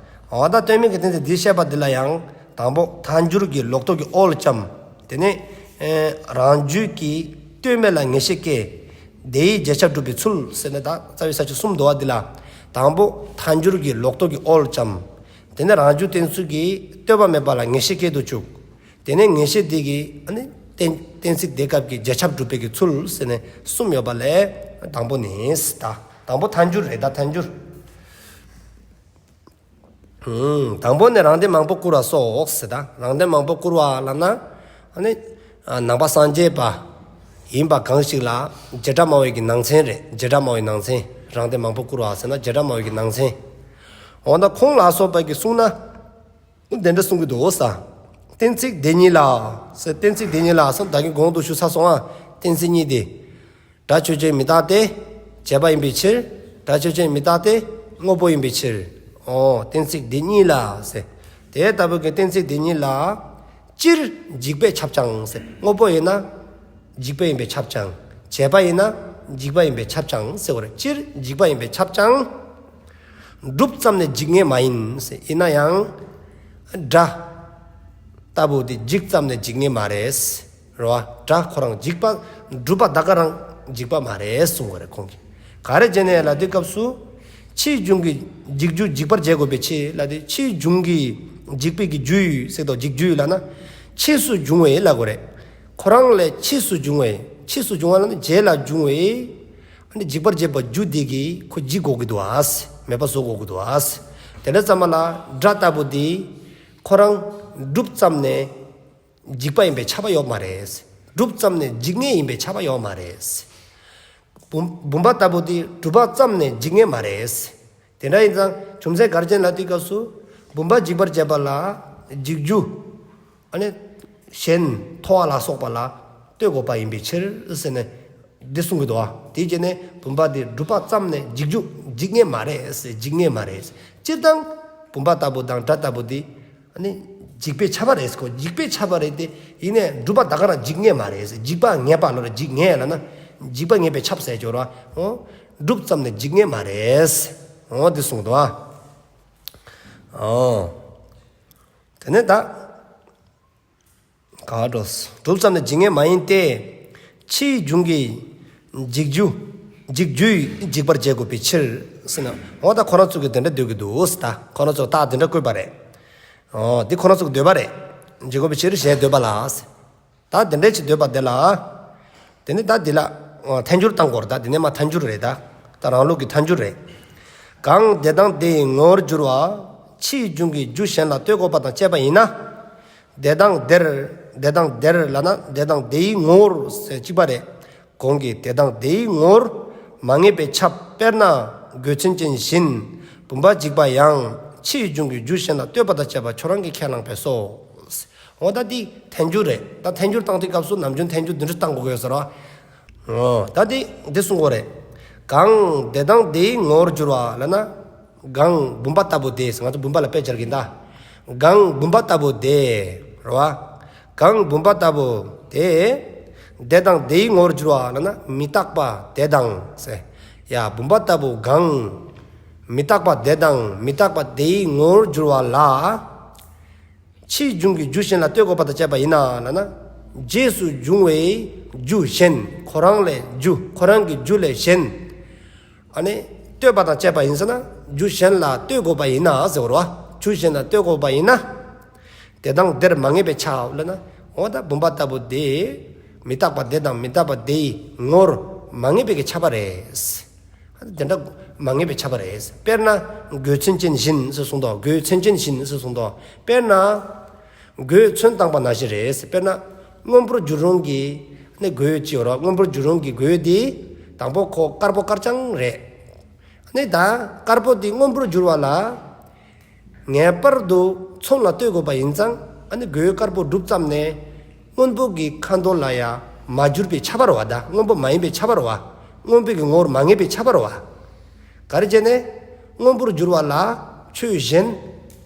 འོ་ད་ལྟོས་མེད་ཀྱི་གཏན་ཚིགས་འདི་བཤད་པ་འདི་ལ་ཡང་དང་པོ་ཐལ་འགྱུར་གྱི་ལོག་རྟོག་གི་འོག་ལ་འཁྱམས། དེ་ནས་ཨེ་རང་རྒྱུད་ཀྱི་ལྟོས་མེད་ལ་ངེས་ཤེས་སྐྱེ། དེའི་རྗེས་ཁྱབ་སྒྲུབ་པའི་ཚུལ་ཟེར་ནས་ད་རྩ་བའི་ས་བཅད་གསུམ་འདུག་བ། འདི་ལ་དང་པོ་ཐལ་འགྱུར་གྱི་ལོག་རྟོག་གི་འོག་ལ་འཁྱམས། དེ་ནས་རང་རྒྱུད་གཏན་ཚིགས་ཀྱིས་ལྟོས་པ་མེད་པ་ལ་ངེས་ཤེས་སྐྱེ་དུ་བཅུག་དེ་ནས་ངེས་ཤེས་དེ་གིས་ཨ་ནི་གཏན་གཏན་ཚིགས་དེ་སྐབས་ཀྱི་རྗེས་ཁྱབ་སྒྲུབ་པའི་གི་ཚུལ་ཟེར་ནས་གསུམ་ཡོད་པ་ལས་དང་པོ་ནི་ད་དང་པོ་ཐལ་འགྱུར་རེད། ད་ཐལ་འགྱུར། ཨུམ། དང་པོ་ནི་རང་སྡེ་མང་པོ་བསྐུར་བ་སོགས་ཟེར། ད་རང་སྡེ་མང་པོ་བསྐུར་བ་ལབ་ན་ཨ་ནི་ནང་པ་སངས་རྒྱས་པ་ཡིན་པ་གང་ཞིག་ལ་བྱེ་བྲག་སྨྲ་བའི་གི་ནང་ཚན་རེད། བྱེ་བྲག་སྨྲ་བའི་ནང་ཚན། རང་སྡེ་མང་པོ་བསྐུར་བ་ཟེར་ན་བྱེ་བྲག་སྨྲ་བའི་གི་ནང་ཚན། འོ་ན་ཁོང་ལ་སོགས་པ་གིས་གསུངས་ན། དེ་འདྲ་གསུང་གི་འདུག་ས། གཏན་ཚིགས་དེ་ཉིད་ལ། ས། གཏན་ཚིགས་དེ་ཉིད་ལ་ས། ད་གིན་གོང་དུ་ཞུ་ཚར་སོང་ཨ། གཏན་ཚིགས་གཉིས་དེ། སྒྲ་ཆོས་ཅན་མི་རྟག་སྟེ། བྱས་པ་ཡིན་པའི་ཕྱིར། སྒྲ་ཆོས་ཅན་མི་རྟག་སྟེ། དངོས་པོ་ཡིན་པའི་ཕྱིར། ཨོ། གཏན་ཚིགས་དེ་ཉིད་ལ་ས། དེ་ལྟ་བུ་གི་གཏན་ཚིགས་དེ་ཉིད་ལ། སྤྱིར་འཇིག་པས་ཁྱབ་ཀྱང་ས། དངོས་པོ་ཡིན་ན། འཇིག་པ་ཡིན་པས་ཁྱབ་ཀྱང་། བྱས་པ་ཡིན་ན། འཇིག་པ་ཡིན་པས་ཁྱབ་ཀྱང་ཟེར་བ་རེད། སྤྱིར་འཇིག་པ་ཡིན་པས་ཁྱབ་ཀྱང་། སྒྲུབ་ཙམ་ནས་འཇིག་ངེས་མ་ཡིན་ཟེར། ཡིན་ན་ཡང་། སྒྲ་ལྟ་བུ་དེ་འཇིག་ཙམ་ནས་འཇིག་ངེས་མ་རེད། རེད་བ། སྒྲ་ཁོ་རང་འཇིག་པ། སྒྲུབ་པ་ད་ག་རང་འཇིག་པ་མ་རེད་གསུང་བ་རེད་ཁོང་གིས། ག་རེ་བྱས་ནས་ལབ་དུས་སྐབས་སུ། ཕྱིས་འབྱུང་གི་འཇིག་རྒྱུ་འཇིག་པར་བྱེད་དགོས་པའི་ཕྱིར་ལབ་དུས་ཕྱིས་འབྱུང་གི་འཇིག་པའི་གི་རྒྱུ་ཡོད་ཟེར་དོ། འཇིག་རྒྱུ་ཡོད་ལབ་ན། ཕྱིས་སུ་འབྱུང་བའི་ལབ་དགོས་རེད། ཁོ་རང་ལས་ཕྱིས་སུ་འབྱུང་བའི། ཕྱིས་སུ་འབྱུང་བ་ལབ་ན་རྗེས་ལ་འབྱུང་བའི། ཨ་ནི་འཇིག་པར་བྱེད་པ་རྒྱུ་དེ་གིས་ཁོ་འཇིག་དགོས་ཀྱི་འདུག་ཨ། མེད་པ་བཟོ་དགོས་ཀྱི་འདུག་ཨ། དེ་འདྲ་ཙམ་པ་ལ་སྒྲ་ལྟ་བུ་དེ་ཁོ་རང་སྒྲུབ་ཙམ་ནས་འཇིག་པ་ཡིན་པའི་ཁྱབ་པ་ཡོད་མ་རེད། སྒྲུབ་ཙམ་ནས་འཇིག་ངེས་ཡིན་པའི་ཁྱབ་པ་ཡོད་མ་རེད། བུམ་བུམ་པ་ལྟ་བུ་དེ་སྒྲུབ་པ་ཙམ་ནས་འཇིག་ངེས་མ་རེད། དེ་འདྲ་ཡིན་ཙང་རྒྱུ་མཚན་ག་རེ་བྱས་ན་ལབ་དུས་སྐབས་སུ་བུམ་པ་འཇིག་པར་བྱེད་པ་ལ་འཇིག་རྒྱུ། ཨ་ནི། གཞན་མཐོ་བ་ལ་སོགས་པ་ལ་ལྟོས་དགོས་པ་ཡིན་པའི་ཕྱིར་ཟེར་ནས་འདི་གསུང་གི་འདུག་བ། དེའི་རྗེས་ནས་བུམ་པ་དེ་སྒྲུབ་པ་ཙམ་ནས་འཇིག་རྒྱུ་འཇིག་ངེས་མ་རེད་ཟེར། འཇིག་ངེས་མ་རེད། སྤྱིར་བཏང་བུམ་པ་ལྟ་བུ་དང་སྒྲ་ལྟ་བུ་དེ་ཨ་ནི་འཇིག་པའི་ཁྱབ་པ་རེད་ཟེར་གོ། འཇིག་པའི་ཁྱབ་པ་རེད་དེ། ཡིན་ནའི་སྒྲུབ་པ་ད་ག་རང་འཇིག་ངེས་མ་རེད་ཟེར། འཇིག་པ་ངེས་པ་ལ་རེད། འཇིག་ངེས་ལབ་ན་འཇིག་པ་ངེས་པའི་ཁྱབ་ཟེར་གྱི་ཡོད་རེད་བ། འོ། སྒྲུབ་ཙམ་ནས་འཇིག་ངེས་མ་རེད། འོ་འདི་གསུངས་འདུག་བ། ཨོ། དེ་ནས་ད། ག་འགྲོ། གྲུབ་ཙམ་ནས་འཇིག་ངེས་མ་ཡིན་ཏེ། ཕྱིའི་འབྱུང་གི་འཇིག་རྒྱུ། འཇིག་རྒྱུས་འཇིག་པར་བྱེད་དགོས་པའི་ཕྱིར་ཟེར་ན། འོ་ད་ཁོ་རང་ཚོ་གིས་དེ་འདྲ་འདོད་ཀྱི་འདུག་ཟེར། ད་ཁོ་རང་ཚོ་རྟགས་དེ་འདྲ་བཀོད་པ་རེད། ཨོ། འདི་ཁོ་རང་ཚོ་གི་འདོད་པ་རེད། འཇིག་དགོས་པའི་ཕྱིར་ཞེས་འདོད་པ་ལ། ད་དེ་འདྲའི་ཅིག་འདོད་པ་དེ་ལ། དེ་ནི་ད་འདི་ལ། ཨོ། ཐལ་འགྱུར་བཏང་དགོས་རེད། ད་འདི་ནས་མ་ཐལ་འགྱུར་རེད་ད། ད་རང་ལུགས་ཀྱི་ཐལ་འགྱུར་རེད། གང་དེ་དང་དེ་ཡི་ངོ་བོར་གྱུར་པ། ཕྱིའི་འབྱུང་གི་རྒྱུ་གཞན་ལ་ལྟོས་དགོས་པ་དང་བཅས་པ་ཡིན་ན། དེ་དང་དེར། དེ་དང་དེར་ལབ་ན་དེ་དང་དེ་ཡི་ངོ་བོར་ཟེར་གཅིག་པ་རེད། གོང་གི་དེ་དང་དེའི་ངོར་མ་ངེས་པས་ཁྱབ། དཔེར་ན་དགོས་མཚོན་ཅན་བཞིན། བུམ་པ་འཇིག་པ་ཡང་ཕྱིའི་འབྱུང་གི་རྒྱུ་གཞན་ལ་ལྟོས་པ་དང་བཅས་པ་ཁྱོད་རང་གིས་ཁས་བླངས་པས་སོ། འོ་ད་འདི་ཐལ་འགྱུར་རེད། ད་ཐལ་འགྱུར་བཏང་དུས་སྐབས་སུ་ནམ་རྒྱུན་ཐལ་འགྱུར་འདི་འདྲ་བཏང་དགོས་ཀྱི་ཡོད་ཟེར་བ། འོ་ད་འདི་འདི་གསུང་དགོས་རེད། གང་དེ་དང་དེའི་ངོར་གྱུར་པ་ལབ་ན། གང་བུམ་པ་ལྟ་བུ་དེ་ཟེར། ང་ཚོ་བུམ་པ་ལ་དཔེ་སྦྱར་གྱིན་ད། གང་བུམ་པ་ལྟ་བུ་དེ། རེད་བ། གང་བུམ་པ་ལྟ་བུ་དེ། དེ་དང་དེའི་ངོར་གྱུར་པ་ལབ་ན་མི་རྟག་པ་དེ་དང་ཟེར། ཡ་བུམ་པ་ལྟ་བུ་གང་། མི་རྟག་པ་དེ་དང་མི་རྟག་པ་དེའི་ངོར་གྱུར་པ་ལ། ཕྱིའི་འབྱུང་གི་རྒྱུ་གཞན་ལ་ལྟོས་དགོས་པ་དང་བཅས་པ་ཡིན་ན་ལབ་ན། རྗེས་སུ་འབྱུང་བའི་རྒྱུ་གཞན། ཁོ་རང་ལས་རྒྱུ། ཁོ་རང་གི་རྒྱུ་ལས་གཞན། ཨ་ནི། ལྟོས་པ་དང་བཅས་པ་ཡིན་ཟེར་ན། རྒྱུ་གཞན་ལ་ལྟོས་དགོས་པ་ཡིན་ན་ཟེར་བ་རེད་བ། རྒྱུ་གཞན་ལ་ལྟོས་དགོས་པ་ཡིན་ན། དེ་དང་དེར་མ་ངེས་པས་ཁྱབ་ལབ་ན། འོ་ད་བུམ་པ་ལྟ་བུ་དེ། མི་རྟག་པ་དེ་དང་མི་རྟག་པ་དེའི་ངོར་མ་ངེས་པའི་གི་ཁྱབ་པ་རེད། དེ་འདྲ་མ་ངེས་པའི་ཁྱབ་པ་རེད། དཔེར་ན་དགོས་མཚོན་ཅན་བཞིན་ཟེར་གསུངས་འདུག་དགོས་མཚོན་ཅན་བཞིན་ཟེར་གསུངས་འདུག་དཔེར་ན། དགོས་མཚོན་བཏང་པ་ནང་བཞིན་རེད། དཔེར་ན། སྔོན་པོར་འགྱུར་རུང་གི་ནི་དགོས་ཅིག་ཡོད་རེད། སྔོན་པོར་འགྱུར་རུང་གི་དགོས་དེ། དང་པོ་ཁོ་དཀར་པོ་དཀར་རྐྱང་རེད། ནི་ད་དཀར་པོ་དེ་སྔོན་པོར་འགྱུར་བ་ལ། ངེས་པར་དུ་ཚོན་ལ་ལྟོས་དགོས་པ་ཡིན་ཙང་། ཨ་ནི་དགོས་དཀར་པོ་གྲུབ་ཙམ་ནས། སྔོན་པོ་གི་ཁ་དོག་ལ་ཡང་མ་གྱུར་པའི་ཁྱབ་པ་རེད་བ། ད་སྔོན་པོ་མ་ཡིན་པའི་ཁྱབ་པ་རེད་བ། སྔོན་པོ་གི་ངོར་མ་ངེས་པའི་ཁྱབ་པ་རེད་བ། ག་རེ་བྱས་ནས། སྔོན་པོར་འགྱུར་བ་ལ་ཆོས་གཞན་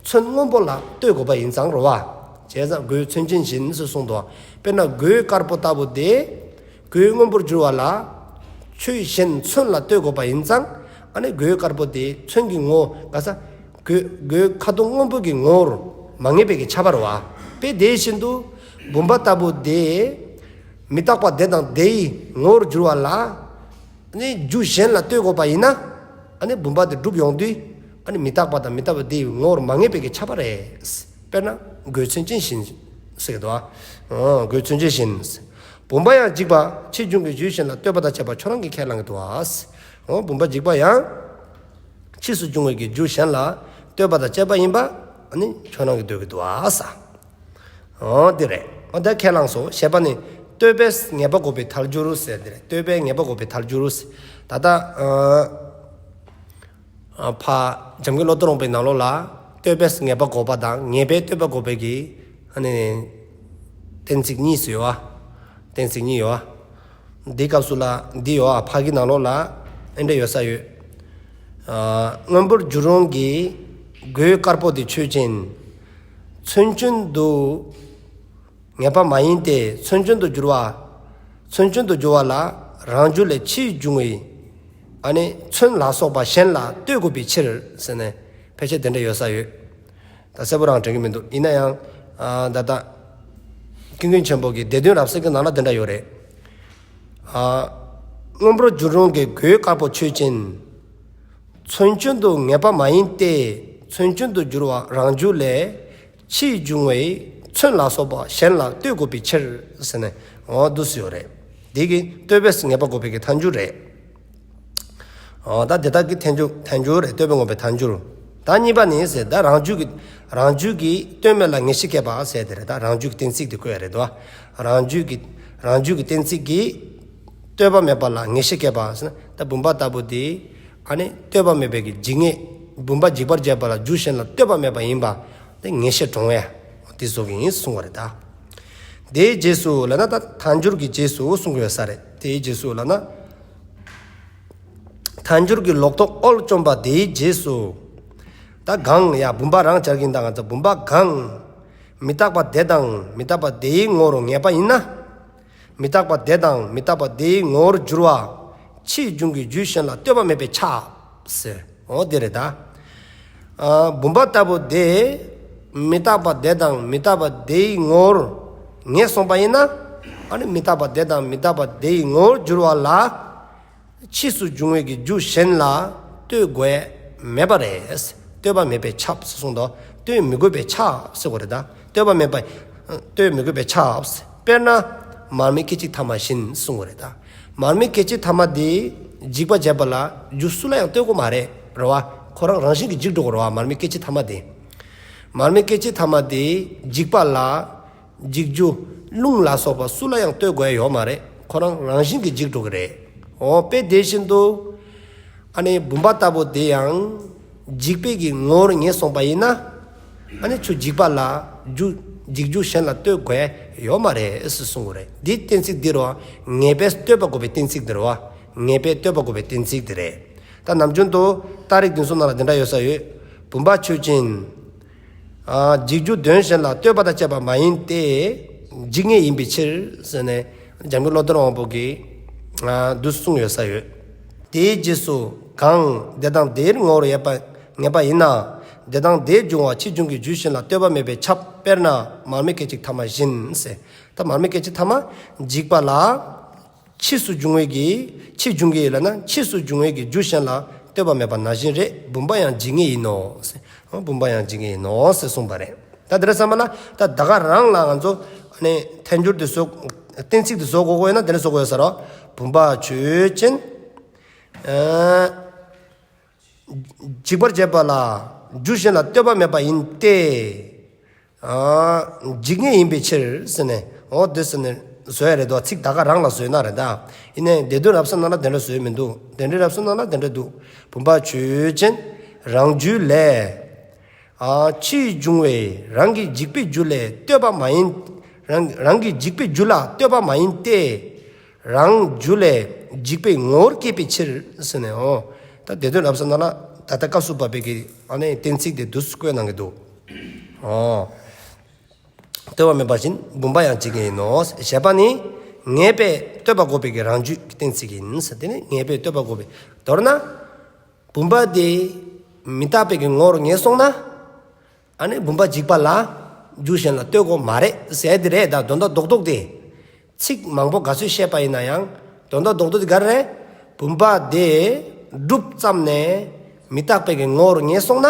ཚོན་སྔོན་པོ་ལ་ལྟོས་དགོས་པ་ཡིན་ཙང་རེད་བ། བྱས་ཙང་དགོས་མཚོན་ཅན་བཞིན་ཟེར་གསུངས་འདུག་དཔེར་ན་དགོས་དཀར་པོ་ལྟ་བུ་དེ། དགོས་སྔོན་པོར་འགྱུར་བ་ལ་ཆོས་གཞན་ཚོན་ལ་ལྟོས་དགོས་པ་ཡིན་ཙང་། ཨ་ནི་དགོས་དཀར་པོ་དེ་ཚོན་གྱི་ངོ་ག་ས། དགོས་དགོས་ཁ་དོག་སྔོན་པོ་གི་ངོར་མ་ངེས་པའི་གི་ཁྱབ་པ་རེད་བ། དཔེ་དེ་བཞིན་དུ་བུམ་པ་ལྟ་བུ་དེ། མི་རྟག་པ་དེ་དང་དེའི་ངོར་འགྱུར་བ་ལ། ནི་རྒྱུ་གཞན་ལ་ལྟོས་དགོས་པ་ཡིན་ན། ཨ་ནི་བུམ་པ་དེ་གྲུབ་ཡོང་དུས། ཨ་ནི་མི་རྟག་པ་དང་མི་རྟག་པ་དེའི་ངོར་མ་ངེས་པའི་གི་ཁྱབ་པ་རེད། དཔེར་ན་དགོས་མཚོན་ཅན་བཞིན་ཟེར་གི་འདུག་ཨ། ཨོ་དགོས་མཚོན་ཅན་བཞིན། བུམ་པ་ཡང་འཇིག་པ་ཕྱིའི་འབྱུང་གི་རྒྱུ་གཞན་ལ་ལྟོས་པ་དང་བཅས་པ་ཁྱོད་རང་གིས་ཁས་བླངས་གི་འདུག་ཨ། ཨོ་བུམ་པ་འཇིག་པ་ཡང་། ཕྱིས་སུ་འབྱུང་བའི་གི་རྒྱུ་གཞན་ལ་ལྟོས་པ་དང་བཅས་པ་ཡིན་པ། ཨ་ནི་ཁྱོད་རང་གིས་འདོད་གི་འདུག་ཨ་ས། འོ་འདི་རེད། འོ་ད་ཁས་བླངས་སོ་ཞེས་པ་ནི། ལྟོས་པས་ངེས་པ་འགོག་པའི་ཐལ་འགྱུར་ཟེར་འདི་རེད། ལྟོས་པས་ངེས་པ་འགོག་པའི་ཐལ་འགྱུར་ཟེར། ད་ལྟ་ཨ་ཕ་འཇམ་མགོན་བློ་གཏེར་དབང་པོའི་ནང་ལོགས་ལ་ལྟོས་པས་ངེས་པ་འགོག་པ་དང་ངེས་པས་ལྟོས་པ་འགོག་པའི་གི་ཨ་ནི་གཏན་ཚིགས་གཉིས་སུ་ཡོད་ཨ། གཏན་ཚིགས་གཉིས་ཡོད་ཨ། འདི་སྐབས་སུ་ལ་འདི་ཡོད་ཨ། ཕ་གི་ནང་ལོགས་ལ་ཨེ་འདྲ་ཡོད་ས་ཡོད། ཨ་སྔོན་པོར་འགྱུར་རུང་གི་དགོས་དཀར་པོ་དེ་ཆོས་ཅན། མཚོན་སྐྱོན་དུ་ངེས་པ་མ་ཡིན་ཏེ་མཚོན་སྐྱོན་དུ་འགྱུར་བ། མཚོན་སྐྱོན་དུ་འགྱུར་བ་ལ་རང་རྒྱུ་ལས་ཕྱིའི་འབྱུང་བའི་ཨ་ནི་ཚོན་ལ་སོགས་པ་གཞན་ལ་ལྟོས་དགོས་པའི་ཕྱིར་ཟེར་ནས་ཕལ་ཆེར་དེ་འདྲ་ཡོད་ས་ཡོད། ད་གསལ་པོ་རང་དྲན་གྱི་མི་འདུག་ཡིན་ན་ཡང་། ཨ་ད་ལྟ་ཀུན་མཁྱེན་ཆེན་པོ་གི་སྡེ་བདུན་རབ་གསལ་གྱི་ནང་ལ་དེ་འདྲ་ཡོད་རེད། ཨ་སྔོན་པོར་འགྱུར་རུང་གི་དགོས་དཀར་པོ་ཆོས་ཅན། མཚོན་སྐྱོན་དུ་ངེས་པ་མ་ཡིན་ཏེ། མཚོན་སྐྱོན་དུ་འགྱུར་བ་རང་རྒྱུ་ལས་ཕྱིའི་འབྱུང་བའི་ཚོན་ལ་སོགས་པ་གཞན་ལ་ལྟོས་དགོས་པའི་ཕྱིར་ཟེར་ནས་འོ་འདུག་སེ་ཡོད་རེད། འདི་གི་ལྟོས་པས་ངེས་པ་འགོག་པའི་གི་ཐལ་འགྱུར་རེད། ཨོ་ད་དེ་དག་གི་ཐལ་འགྱུར་ཐལ་འགྱུར་རེད། ལྟོས་པས་ངེས་པའི་ཐལ་འགྱུར། ད་གཉིས་པ་ནི་ཟེར་ད་རང་རྒྱུད་ཀྱི་རང་རྒྱུད་ཀྱི་ལྟོས་མེད་ལ་ངེས་ཤེས་སྐྱེས་པ་ཟེར་དེ་རེད། ད་རང་རྒྱུད་ཀྱི་གཏན་ཚིགས་དེ་བཀོད་ཡ་རེད་དོ། རང་རྒྱུད་ཀྱི་རང་རྒྱུད་ཀྱི་གཏན་ཚིགས་ཀྱིས་ལྟོས་པ་མེད་པ་ལ་ངེས་ཤེས་སྐྱེས་པ་ཟེར་ན། ད་བུམ་པ་ལྟ་བུ་དེ་ཨ་ནི་ལྟོས་པ་མེད་པའི་གི་འཇིག་ངེས། བུམ་པ་འཇིག་པར་བྱེད་པ་ལ་རྒྱུ་གཞན་ལ་ལྟོས་པ་མེད་པ་ཡིན་པ་དེ་ངེས་ཤེས་འདྲོངས་ཡ་དེ་བཟོ་གི་ཡིན་གསུང་བ་རེད་ད། དེའི་རྗེས་སུ་ལབ་ན་ད་ཐལ་འགྱུར་གྱི་རྗེས་སུ་གསུང་གི་ཡོད་ས་རེད། དེའི་རྗེས་སུ་ལབ་ན། ཐལ་འགྱུར་གྱི་ལོག་རྟོག་དབུལ་བཅོམ་པ་དེའི་རྗེས་སུ། ད་གང་ཡ་བུམ་པ་རང་སྦྱར་གྱིན་ད་ང་ཚོ་བུམ་པ་གང་། མི་རྟག་པ་དེ་དང་མི་རྟག་པ་དེའི་ངོ་བོར་ངེས་པ་ཡིན་ན། མི་རྟག་པ་དེ་དང་མི་རྟག་པ་དེའི་ངོ་བོར་གྱུར་པ། ཕྱིའི་འབྱུང་གི་རྒྱུ་གཞན་ལ་ལྟོས་པ་མེད་པས་ཁྱབ་ཟེར། འོ་དེ་རེད་ད། ཨ། བུམ་པ་ལྟ་བུ་དེ། མི་རྟག་པ་དེ་དང་མི་རྟག་པ་དེའི་ངོ་བོར་ངེས་སོང་པ་ཡིན་ན། ཨ་ནི་མི་རྟག་པ་དེ་དང་མི་རྟག་པ་དེའི་ངོ་བོར་འགྱུར་བ་ལ། ཕྱིས་སུ་འབྱུང་བའི་གི་རྒྱུ་གཞན་ལ་ལྟོས་དགོས་མེད་པ་རེད། ལྟོས་པ་མེད་པས་ཁྱབ་ཟེར་གསུངས་འདུག་ལྟོས་མི་དགོས་པས་ཁྱབ་ཟེར་བ་རེད་ད། ལྟོས་པ་མེད་པ། ལྟོས་མི་དགོས་པས་ཁྱབ། དཔེར་ན། མར་མེ་སྐད་ཅིག་ཐ་མ་བཞིན་གསུངས་པ་རེད་ད། མར་མེ་སྐད་ཅིག་ཐ་མ་དེ་འཇིག་པ་བྱེད་པ་ལ་རྒྱུ་སུ་ལ་ཡང་ལྟོས་དགོས་མ་རེད། རེད་བ། ཁོ་རང་རང་བཞིན་གྱིས་འཇིག་འགྲོ་གི་རེད་བ། མར་མེ་སྐད་ཅིག་ཐ་མ་དེ། མར་མེ་སྐད་ཅིག་ཐ་མ་དེ་འཇིག་པ་ལ། འཇིག་རྒྱུ། རླུང་ལ་སོགས་པ་སུ་ལ་ཡང་ལྟོས་དགོས་ཡ་ཡོད་མ་རེད། ཁོ་རང་རང་བཞིན་གྱིས་འཇིག་འགྲོ་གི་རེད། འོ་དཔེ་དེ་བཞིན་དུ། ཨ་ནི་བུམ་པ་ལྟ་བུ་དེ་ཡང་འཇིག་པའི་གི་ངོ་བོར་ངེས་སོང་པ་ཡིན་ན། ཨ་ནི་ཁྱོད་འཇིག་པ་ལ་རྒྱུ། འཇིག་རྒྱུ་གཞན་ལ་ལྟོས་དགོས་ཡ་ཡོད་མ་རེད་ཟེར་གསུངས་པ་རེད། འདིའི་གཏན་ཚིགས་འདི་རུ་ངེས་པས་ལྟོས་པ་དགོས་པའི་གཏན་ཚིགས་འདི་རེད་བ། ངེས་པས་ལྟོས་པ་དགོས་པའི་གཏན་ཚིགས་འདི་རེད། ད་ནམ་རྒྱུན་དུ་རྟགས་རིགས་འདི་ཚོ་ནང་ལ་འདི་འདྲ་ཡོད་ས་ཡོད། བུམ་པ་ཆོས་ཅན། ཨ། འཇིག་རྒྱུ་དོན་གཞན་ལ་ལྟོས་པ་དང་བཅས་པ་མ་ཡིན་ཏེ། འཇིག་ངེས་ཡིན་པའི་ཕྱིར་ཟེར་ནས་འཇམ་མགོན་བློ་ལྡན་དབང་པོ་གིས། ཨ། འདི་གསུངས་ཡོད་ས་ཡོད། དེའི་རྗེས་སུ་གང་དེ་དང་དེའི་ངོ་བོར་ཡོད་པ་ངེས་པ་ཡིན་ན། དེ་དང་དེ་འབྱུང་བ་ཕྱིས་འབྱུང་གི་རྒྱུ་གཞན་ལ་ལྟོས་པ་མེད་པས་ཁྱབ། དཔེར་ན་མར་མེ་སྐད་ཅིག་ཐ་མ་བཞིན་ཟེར། ད་མར་མེ་སྐད་ཅིག་ཐ་མ་འཇིག་པ་ལ། ཕྱིས་སུ་འབྱུང་བའི་གི། ཕྱིས་འབྱུང་གི་ལབ་ན་ཕྱིས་སུ་འབྱུང་བའི་གི་རྒྱུ་གཞན་ལ་ལྟོས་པ་མེད་པ་ནང་བཞིན་རེད། བུམ་པ་ཡང་འཇིག་ངེས་ཡིན་ནོ། བུམ་པ་ཡང་འཇིག་ངེས་ཡིན་ནོ་ཟེར་གསུངས་པ་རེད། ད་དེ་འདྲ་བསམ་པ་ལ་ད་ད་ག་རང་ལ་ང་ཚོ་ནས་ཐལ་འགྱུར་དེ་བཟོ། གཏན་ཚིགས་དེ་བཟོ་དགོས་དགོས་ཡོད་ན་དེ་འདྲ་བཟོ་དགོས་ཡོད་ས་རེད། བུམ་པ་ཆོས་ཅན། ཨ། འཇིག་པར་བྱེད་པ་ལ་རྒྱུ་གཞན་ལ་ལྟོས་པ་མེད་པ་ཡིན་ཏེ། ཨ། འཇིག་ངེས་ཡིན་པའི་ཕྱིར་ཟེར་ནས། འོ་དེ་ཟེར་ནས་བཟོ་ཡ་རེད་དོ། ཚིག་ད་ག་རང་ལ་བཟོས་ན་རེད་ད། ཡིན་ནའི་སྡེ་བདུན་རབ་གསལ་ནང་ལ་དེ་འདྲ་བཟོས་མི་འདུག་དེ་འདྲའི་རབ་གསལ་ནང་ལ་དེ་འདྲ་འདུག་བུམ་པ་ཆོས་ཅན། རང་རྒྱུད་ལས། ཨ། ཕྱིས་འབྱུང་བའི་རང་གི་འཇིག་པའི་རྒྱུ་ལས་ལྟོས་པ་མ་ཡིན། རང་རང་གི་འཇིག་པའི་རྒྱུ་ལ་ལྟོས་པ་མ་ཡིན་ཏེ། རང་རྒྱུ་ལས་འཇིག་པའི་ངོ་བོར་སྐྱེས་པའི་ཕྱིར་ཟེར་ནས། འོ། ད་སྡེ་བདུན་རབ་གསལ་ནང་ལ་ད་ལྟ་སྐབས་སུ་བབ་པའི་གི་ཨ་ནི་གཏན་ཚིགས་དེ་འདུག་སེ་བཀོད་གནང་གི་འདུག་འོ། ལྟོས་པ་མེད་པ་བཞིན་བུམ་པ་ཡང་འཇིག་ངེས་ཡིན་ནོ། ཞེས་པ་ནི། ངེས་པས་ལྟོས་པ་དགོས་པའི་གི་རང་རྒྱུད་ཀྱི་གཏན་ཚིགས་ཡིན་ཟེར། དེ་ནི་ངེས་པས་ལྟོས་པ་དགོས་པའི། མདོར་ན། བུམ་པ་དེ་མི་རྟག་པའི་གི་ངོ་བོར་ངེས་སོང་ན། ཨ་ནི་བུམ་པ་འཇིག་པ་ལ་རྒྱུ་གཞན་ལ་ལྟོས་དགོས་མ་རེད་ཟེར་དེ་རེད། ད་དོན་དག་རྡོག་རྡོག་དེ། ཚིག་མང་པོ་ག་ཚོད་བཤད་པ་ཡིན་ན་ཡང་དོན་དག་རྡོག་རྡོག་དེ་ག་རེ་རེད། བུམ་པ་དེ་གྲུབ་ཙམ་ནས་མི་རྟག་པའི་གི་ངོ་བོར་ངེས་སོང་ན།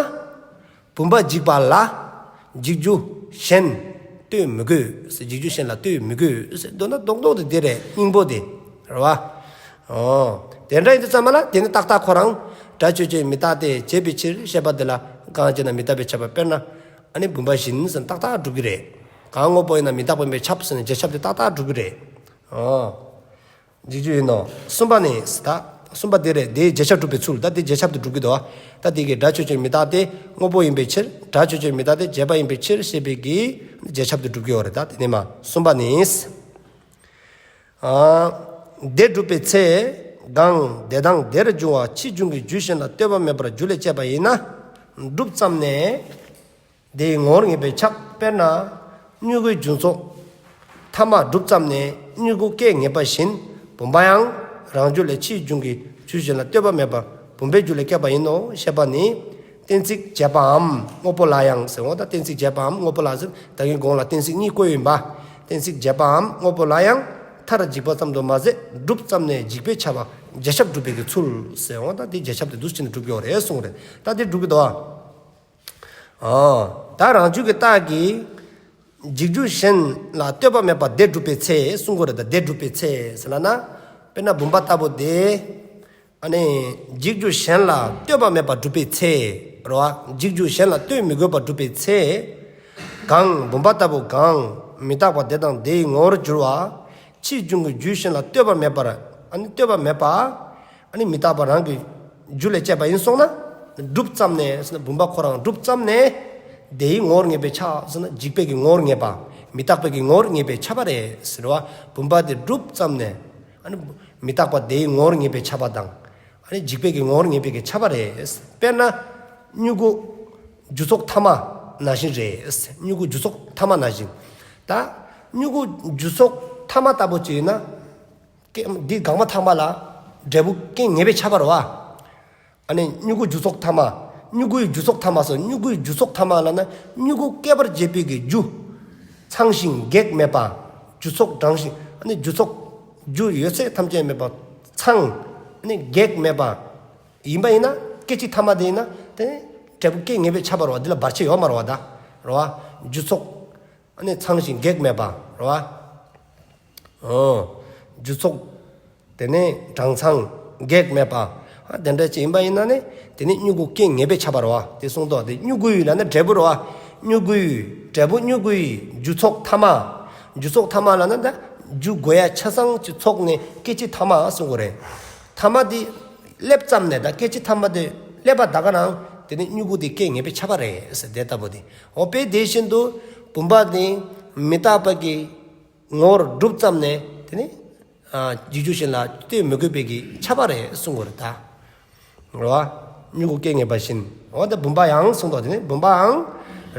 བུམ་པ་འཇིག་པ་ལ་འཇིག་རྒྱུ་གཞན་ལྟོས་མི་དགོས། འཇིག་རྒྱུ་གཞན་ལ་ལྟོས་མི་དགོས། དོན་དག་རྡོག་རྡོག་དེ་དེ་རེད། སྙིང་པོ་དེ་རེད་བ། ཨོ། དེ་འདྲ་ཡིན་དུས་ཙམ་པ་ལ་དེ་ནི་ཏག་ཏག་ཁོ་རང་སྒྲ་ཆོས་ཅན་མི་རྟག་སྟེ་བྱས་པའི་ཕྱིར་ཞེས་པ་དེ་ལ་གང་བྱས་ན་མི་རྟག་པས་ཁྱབ་པ། དཔེར་ན། ཨ་ནི་བུམ་པ་བཞིན་ཟེར་ན་ཏག་ཏག་འགྲུབ་ཀྱི་རེད། གང་དངོས་པོ་ཡིན་ན་མི་རྟག་པ་ཡིན་པས་ཁྱབ་ཟེར་ན་རྗེས་ཁྱབ་དེ་ཏག་ཏག་འགྲུབ་ཀྱི་རེད། ཨོ། འཇིག་རྒྱུ་ཡིན་ནོ། གསུམ་པ་ནི་ད། གསུམ་པ་དེ་རེད། དེའི་རྗེས་ཁྱབ་སྒྲུབ་པའི་ཚུལ། ད་དེ་རྗེས་ཁྱབ་ཏུ་སྒྲུབ་ཀྱི་འདུག་ད་དེ་གི་སྒྲ་ཆོས་ཅན་མི་རྟག་སྟེ་དངོས་པོ་ཡིན་པའི་ཕྱིར། སྒྲ་ཆོས་ཅན་མི་རྟག་སྟེ་བྱས་པ་ཡིན་པའི་ཕྱིར་ཞེས་པའི་གི་རྗེས་ཁྱབ་ཏུ་སྒྲུབ་ཀྱི་ཡོད་རེད། ད་དེ་ནས་མ་གསུམ་པ་ནི། ཨ། དེ་སྒྲུབ་པའི་ཚེ། གང་དེ་དང་དེར་འབྱུང་བ་ཕྱིས་འབྱུང་གི་རྒྱུ་གཞན་ལ་ལྟོས་པ་མེད་པར་རྒྱུ་ལས་སྐྱེས་པ་ཡིན་ན། གྲུབ་ཙམ་ནས། དེའི་ངོ་བོར་ངེས་པས་ཁྱབ། དཔེར་ན། མྱུ་གུའི་རྒྱུ་ཚོགས་ཐ་མ་གྲུབ་ཙམ་ནས་མྱུ་གུ་སྐྱེ་ངེས་པ་བཞིན། བུམ་པ་ཡང་རང་རྒྱུད་ལས་ཕྱིས་འབྱུང་གི་རྒྱུ་གཞན་ལ་ལྟོས་པ་མེད་པར་བུམ་པའི་རྒྱུ་ལས་སྐྱེས་པ་ཡིན་ནོ་ཞེས་པ་ནི། གཏན་ཚིགས་བྱས་པའམ་དངོས་པོ་ལ་ཡང་ཟེར་འོ། ད་གཏན་ཚིགས་བྱས་པའམ་དངོས་པོ་ལ་ཟེར་ད་གིན་གོང་ལ་གཏན་ཚིགས་གཉིས་བཀོད་ཡིན་པ། གཏན་ཚིགས་བྱས་པའམ་དངོས་པོ་ལ་ཡང་མཐར་འཇིག་པ་ཙམ་དུ་མ་ཟད་གྲུབ་ཙམ་ནས་འཇིག་པས་ཁྱབ་པ་རྗེས་ཁྱབ་སྒྲུབ་པའི་གི་ཚུལ་ཟེར་འོ། ད་དེ་རྗེས་ཁྱབ་དེ་འདུག་སེ་བྱས་ནས་སྒྲུབ་ཀྱི་ཡོད་རེད་གསུངས་རེད། ད་དེ་སྒྲུབ་ཀྱི་འདུག་ཨ། ཨོ། ད་རང་རྒྱུད་ཀྱི་རྟགས་ཀྱིས་འཇིག་རྒྱུ་གཞན་ལ་ལྟོས་པ་མེད་པར་དེ་སྒྲུབ་པའི་ཚེ་གསུང་གི་རེད། ད་དེ་སྒྲུབ་པའི་ཚེ་ཟེར་ལབ་ན། དཔེར་ན་བུམ་པ་ལྟ་བུ་དེ། ཨ་ནི། འཇིག་རྒྱུ་གཞན་ལ་ལྟོས་པ་མེད་པར་སྒྲུབ་པའི་ཚེ། རེད་བ། འཇིག་རྒྱུ་གཞན་ལ་ལྟོས་མི་དགོས་པར་སྒྲུབ་པའི་ཚེ། གང་བུམ་པ་ལྟ་བུ་གང་། མི་རྟག་པ་དེ་དང་དེའི་ངོ་བོར་གྱུར་པ། ཕྱིས་འབྱུང་གི་རྒྱུ་གཞན་ལ་ལྟོས་པ་མེད་པར། ཨ་ནི་ལྟོས་པ་མེད་པ། ཨ་ནི་མི་རྟག་པ་རང་གི་རྒྱུ་ལས་སྐྱེས་པ་ཡིན་སོང་ན། གྲུབ་ཙམ་ནས་ཟེར་ན་བུམ་པ་ཁོ་རང་གྲུབ་ཙམ་ནས། དེའི་ངོ་བོར་ངེས་པས་ཁྱབ་ཟེར་ན་འཇིག་པའི་གི་ངོ་བོར་ངེས་པ། མི་རྟག་པའི་གི་ངོ་བོར་ངེས་པས་ཁྱབ་པ་རེད་ཟེར་བ། བུམ་པ་དེ་གྲུབ་ཙམ་ནས། ཨ་ནི་མི་རྟག་པ་དེའི་ངོ་བོར་ངེས་པས་ཁྱབ་པ་དང་། ཨ་ནི་འཇིག་པའི་གི་ངོ་བོར་ངེས་པའི་གི་ཁྱབ་པ་རེད། དཔེར་ན། མྱུ་གུ་རྒྱུ་ཚོགས་ཐ་མ་ནང་བཞིན་རེད། མྱུ་གུ་རྒྱུ་ཚོགས་ཐ་མ་ནང་བཞིན། ད་མྱུ་གུ་རྒྱུ་ཚོགས་ཐ་མ་ལྟ་བུ་ཅིག་ཡིན་ན། སྐྱེ། འདི་འགག་མ་ཐག་པ་ལ་འབྲས་བུ་སྐྱེ་ངེས་པས་ཁྱབ་པ་རེད་བ། ཨ་ནི་མྱུ་གུ་རྒྱུ་ཚོགས་ཐ་མ། མྱུ་གུའི་རྒྱུ་ཚོགས་ཐ་མ་སོགས། མྱུ་གུའི་རྒྱུ་ཚོགས་ཐ་མ་ལབ་ན་མྱུ་གུ་སྐྱེད་པར་བྱེད་པའི་གི་རྒྱུ། ཚང་ཞིང་གེགས་མེད་པ། རྒྱུ་ཚོགས་དྲང་ཞིང་། ཨ་ནི་རྒྱུ་ཚོགས། རྒྱུ་ཡོད་ཚད་ཐམས་ཅད་མེད་པ། ཚང་། ཨ་ནི་གེགས་མེད་པ། ཡིན་པ་ཡིན་ན། སྐད་ཅིག་ཐ་མ་དེ་ཡིན་ན་དེ་འབྲས་བུ་སྐྱེ་ངེས་པས་ཁྱབ་པ་རེད་བ། འདི་ལ་བར་ཆད་ཡོད་མ་རེད་བ། ད་རེད་བ། རྒྱུ་ཚོགས། ཨ་ནི་ཚང་ཞིང་གེགས་མེད་པ་རེད་བ། ཨོ། རྒྱུ་ཚོགས། དེ་ནས་དྲང་ཚང་། གེགས་མེད་པ། ཨ་དེ་འདྲ་ཅིག་ཡིན་པ་ཡིན་ན་ནི། དེ་ནི་མྱུ་གུ་སྐྱེ་ངེས་པས་ཁྱབ་པ་རེད་བ། དེ་གསུངས་ཏོ། དེ་མྱུ་གུའི་ལབ་ན་འབྲས་བུ་རེད་བ། མྱུ་གུའི། འབྲས་བུ་མྱུ་གུའི་རྒྱུ་ཚོགས་ཐ་མ། རྒྱུ་ཚོགས་ཐ་མ་ལབ་ན་ད་རྒྱུ་དགོས་ཡ་ཆ་ཚང་གཅིག་ཚོགས་ནས་སྐད་ཅིག་ཐ་མ་གསུང་གི་རེད། ཐ་མ་དེ་སླེབས་ཙམ་ནས། ད་སྐད་ཅིག་ཐ་མ་དེ་སླེབས་པ་ད་ག་རང་དེ་ནི་མྱུ་གུ་དེ་སྐྱེ་ངེས་པས་ཁྱབ་པ་རེད་ཟེར། དེ་ལྟ་བུ་དེ། འོ་དཔེ་དེ་བཞིན་དུ་བུམ་པ་དེ་མི་རྟག་པ་གི་ངོ་བོར་གྲུབ་ཙམ་ནས་དེ་ནི། ཨ་འཇིག་རྒྱུ་གཞན་ལ་ལྟོས་མི་དགོས་པའི་གི་ཁྱབ་པ་རེད་གསུང་གི་རེད་ད། རེད་བ། མྱུ་གུ་སྐྱེ་ངེས་པ་བཞིན། འོ་ད་བུམ་པ་ཡང་གསུངས་ཏོ། དེ་ནི་བུམ་པའང་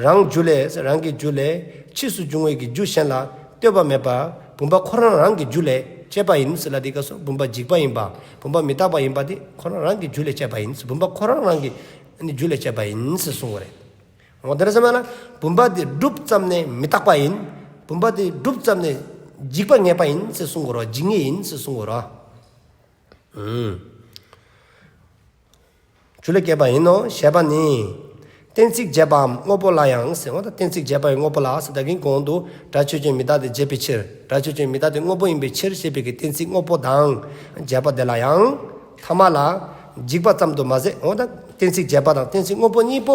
རང་རྒྱུ་ལས། རང་གི་རྒྱུ་ལས་ཕྱིས་སུ་འབྱུང་བའི་གི་རྒྱུ་གཞན་ལ་ལྟོས་པ་མེད་པར་བུམ་པ་ཁོ་རང་རང་གི་རྒྱུ་ལས་སྐྱེས་པ་ཡིན་ཟེར་ལ། དེ་སྐབས་སུ་བུམ་པ་འཇིག་པ་ཡིན་པ། བུམ་པ་མི་རྟག་པ་ཡིན་པ་དེ་ཁོ་རང་རང་གི་རྒྱུ་ལས་སྐྱེས་པ་ཡིན། བུམ་པ་ཁོ་རང་རང་གི་རྒྱུ་ལས་སྐྱེས་པ་ཡིན་ཟེར་གསུངས་པ་རེད། འོ་དེ་འདྲ་སོང་ན་བུམ་པ་དེ་གྲུབ་ཙམ་ནས་མི་རྟག་པ་ཡིན། བུམ་པ་དེ་གྲུབ་ཙམ་ནས་འཇིག་པ་ངེས་པ་ཡིན་ཟེར་གསུང་གི་རེད། འཇིག་ངེས་ཡིན་ཟེར་གསུང་གི་རེད། ཨུམ། རྒྱུ་ལས་སྐྱེས་པ་ཡིན་ནོ། ཞེས་པ་ནི། གཏན་ཚིགས་བྱས་པའམ་དངོས་པོ་ལ་ཡང་ཟེར། འོ་ད་གཏན་ཚིགས་བྱས་པ་ཡི་དངོས་པོ་ལ་ཟེར། ད་གིན་གོང་དུ་སྒྲ་ཆོས་ཅན་མི་རྟག་སྟེ་བྱས་པའི་ཕྱིར། སྒྲ་ཆོས་ཅན་མི་རྟག་སྟེ་དངོས་པོ་ཡིན་པའི་ཕྱིར་ཞེས་པའི་གི་གཏན་ཚིགས་དངོས་པོ་དང་བྱས་པ་དེ་ལ་ཡང་། ཐ་མ་ལ་འཇིག་པ་ཙམ་དུ་མ་ཟད། འོ་ད་གཏན་ཚིགས་བྱས་པ་དང་གཏན་ཚིགས་དངོས་པོ་གཉིས་པོ་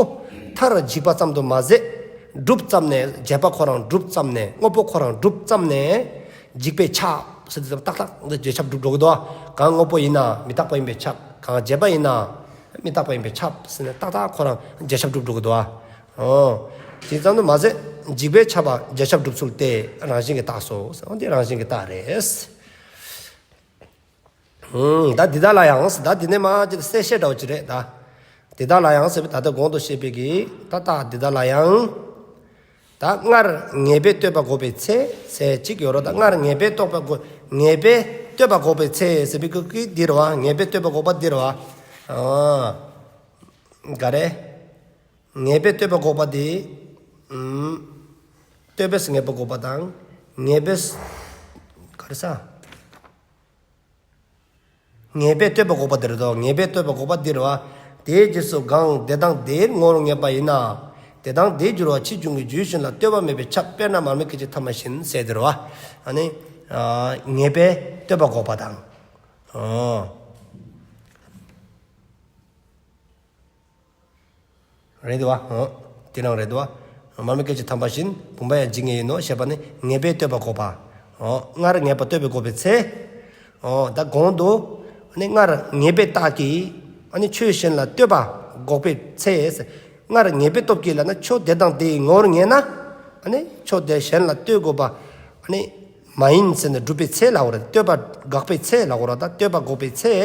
མཐར་འཇིག་པ་ཙམ་དུ་མ་ཟད། གྲུབ་ཙམ་ནས། བྱས་པ་ཁོ་རང་གྲུབ་ཙམ་ནས། དངོས་པོ་ཁོ་རང་གྲུབ་ཙམ་ནས་འཇིག་པས་ཁྱབ་ཟེར་དུས་ཙམ་ཏག་ཏག་འདི་རྗེས་ཁྱབ་གྲུབ་འགྲོ་གི་འདུག། གང་དངོས་པོ་ཡིན་ན་མི་རྟག་པ་ཡིན་པས་ཁྱབ། གང་བྱས་པ་ཡིན་ན་མི་རྟག་པ་ཡིན་པས་ཁྱབ་ཟེར་ནས་ཏག་ཏག་ཁོ་རང་རྗེས་ཁྱབ་གྲུབ་འགྲོ་གི་འདུག། ཨོ། དེ་ཙམ་དུ་མ་ཟད། འཇིག་པས་ཁྱབ་པ་རྗེས་ཁྱབ་གྲུབ་ཚུལ་ཏེ་རང་བཞིན་གྱི་རྟགས་སོ། འོ་འདི་རང་བཞིན་གྱི་རྟགས་རེད། ཨུམ། ད་འདི་དག་ལ་ཡང་། ད་འདི་ནས་མ་ཅིག་གསལ་བཤད་འདྲ་བོ་ཅིག་རེད་ད། འདི་དག་ལ་ཡང་ཟེར་བའི་ད་ལྟ་གོང་དུ་བཤད་པའི་གི་ད་རྟགས་འདི་དག་ལ་ཡང་། ད་སྔར་ངེས་པས་ལྟོས་པ་འགོག་པའི་ཚེ་ཟེར་གཅིག་ཡོད་རེད། ད་སྔར་ངེས་པས་ལྟོས་པ་འགོག་ངེས་པས་ལྟོས་པ་འགོག་པའི་ཚེ་ཟེར་བའི་གི་གི་འདི་རེད་བ། ངེས་པས་ལྟོས་པ་འགོག་པ་འདི་རེད་བ། ཨ། ག་རེ། ངེས་པས་ལྟོས་པ་འགོག་པ་འདི། ཨུམ། ལྟོས་པས་ངེས་པ་འགོག་པ་དང་། ངེས་པས། ག་རེ་ཟ། ངེས་པས་ལྟོས་པ་འགོག་པ་འདི་རེད་དོ། ངེས་པས་ལྟོས་པ་འགོག་པ་འདི་རེད་བ། དེའི་རྗེས་སུ་གང་དེ་དང་དེའི་ངོ་བོར་ངེས་པ་ཡིན་ན། དེ་དང་དེའི་འགྱུར་བ་ཕྱིས་འབྱུང་གི་རྒྱུ་གཞན་ལ་ལྟོས་པ་མེད་པས་ཁྱབ། དཔེར་ན་མར་མེ་སྐད་ཅིག་ཐ་མ་བཞིན་ཟེར་འདི་རེད་བ། ཨ་ནི། ཨ། ངེས་པས་ལྟོས་པ་འགོག་པ་དང་། ཨོ། རེད་དོ། ཨོ། དེ་རང་རེད་དོ། མར་མེ་སྐད་ཅིག་ཐ་མ་བཞིན་བུམ་པ་ཡང་འཇིག་ངེས་ཡིན་ནོ་ཞེས་པ་ནི་ངེས་པས་ལྟོས་པ་འགོག་པ། ཨོ། སྔར་ངེས་པ་ལྟོས་པས་འགོག་པའི་ཚེ། ཨོ། ད་གོང་དུ་ནི་སྔར་ངེས་པའི་རྟགས་ཀྱིས་ཨ་ནི་ཆོས་གཞན་ལ་ལྟོས་པ་འགོག་པའི་ཚེ། སྔར་ངེས་པའི་སྟོབས་ཀྱིས་ལབ་ན་ཆོས་དེ་དང་དེའི་ངོ་བོར་ངེས་ན། ཨ་ནི་ཆོས་དེ་གཞན་ལ་ལྟོས་དགོས་པ་ཨ་ནི་མ་ཡིན་ཟེར་ནས་སྒྲུབ་པའི་ཚེ་ལབ་དགོས་རེད། ལྟོས་པ་དགག་པའི་ཚེ་ལབ་དགོས་རེད། ད་ལྟོས་པ་འགོག་པའི་ཚེ།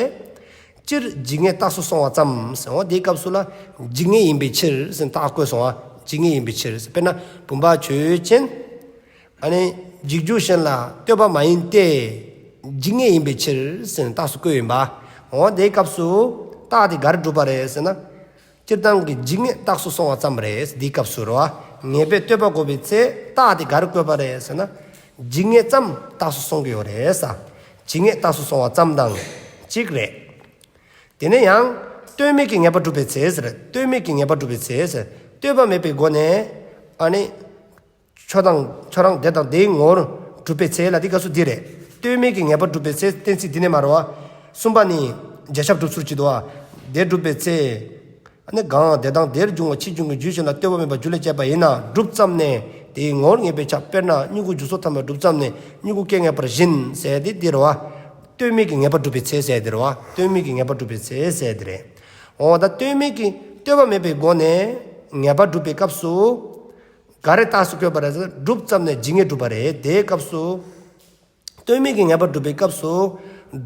སྤྱིར་འཇིག་ངེས་རྟགས་སུ་སོང་བ་ཙམ་ཟེར། འོ་དེའི་སྐབས་སུ་ལ་འཇིག་ངེས་ཡིན་པའི་ཕྱིར་ཟེར་རྟགས་བཀོད་སོང་བ། འཇིག་ངེས་ཡིན་པའི་ཕྱིར་ཟེར། དཔེར་ན་བུམ་པ་ཆོས་ཅན། ཨ་ནི་འཇིག་རྒྱུ་གཞན་ལ་ལྟོས་པ་མ་ཡིན་ཏེ། འཇིག་ངེས་ཡིན་པའི་ཕྱིར་ཟེར་རྟགས་སུ་བཀོད་ཡིན་པ། འོ་དེའི་སྐབས་སུ་རྟགས་དེ་ག་རེ་གྲུབ་པ་རེད་ཟེར་ན། སྤྱིར་བཏང་གི་འཇིག་ངེས་རྟགས་སུ་སོང་བ་ཙམ་རེད། འདིའི་སྐབས་སུ་རེད་བ། ངེས་པས་ལྟོས་པ་འགོག་པའི་ཚེ་རྟགས་དེ་ག་རེ་བཀོད་པ་རེད་ཟེར་ན། འཇིག་ངེས་ཙམ་རྟགས་སུ་སོང་གི་ཡོད་རེད་ས། འཇིག་ངེས་རྟགས་སུ་སོང་བ་ཙམ་དང་གཅིག་རེད། དེ་ནས་ཡང་ལྟོས་མེད་ཀྱི་ངེས་པ་སྒྲུབ་པའི་ཚེ་ཟེར། ལྟོས་མེད་ཀྱི་ངེས་པ་སྒྲུབ་པའི་ཚེ་ཟེར། ལྟོས་པ་མེད་པའི་སྒོ་ནས་ཨ་ནི། ཆོས་དང་ཁྱོད་རང་དེ་དང་དེའི་ངོ་བོར་གྲུབ་པའི་ཚེ་ལ་འདི་སྐབས་སུ་འདི་རེད། ལྟོས་མེད་ཀྱི་ངེས་པ་སྒྲུབ་པའི་ཚེ་གཏན་ཚིགས་འདི་ནས་མ་རེད་བ། གསུམ་པ་ནི་རྗེས་ཁྱབ་གྲུབ་ཚུལ་གྱི་དོ། དེ་སྒྲུབ་པའི་ཚེ། ཨ་ནི་གང་དེ་དང་དེར་འབྱུང་བ་ཕྱིས་འབྱུང་གི་རྒྱུ་གཞན་ལ་ལྟོས་པ་མེད་པར་རྒྱུ་ལས་སྐྱེས་པ་ཡིན་ན་གྲུབ་ཙམ་ནས་དེའི་ངོ་བོར་ངེས་པས་ཁྱབ། དཔེར་ན་མྱུ་གུ་རྒྱུ་ཚོགས་ཐ་མར་གྲུབ་ཙམ་ནས་མྱུ་གུ་སྐྱེ་ངེས་པར་བཞིན་ཟེར་དེ་འདི་རེད་བ། ལྟོས་མེད་ཀྱི་ངེས་པ་སྒྲུབ་པའི་ཚེ་ཟེར་དེ་རེད་བ། ལྟོས་མེད་ཀྱི་ངེས་པ་སྒྲུབ་པའི་ཚེ་ཟེར་དེ་རེད། འོ་ད་ལྟོས་མེད་ཀྱི་ལྟོས་པ་མེད་པའི་སྒོ་ནས་ངེས་པ་སྒྲུབ་པའི་སྐབས་སུ། ག་རེ་རྟགས་སུ་བཀོད་པ་རེད་ཟེར་ན་གྲུབ་ཙམ་ནས་འཇིག་ངེས་གྲུབ་པ་རེད། དེའི་སྐབས་སུ། ལྟོས་མེད་ཀྱི་ངེས་པ་སྒྲུབ་པའི་སྐབས་སུ།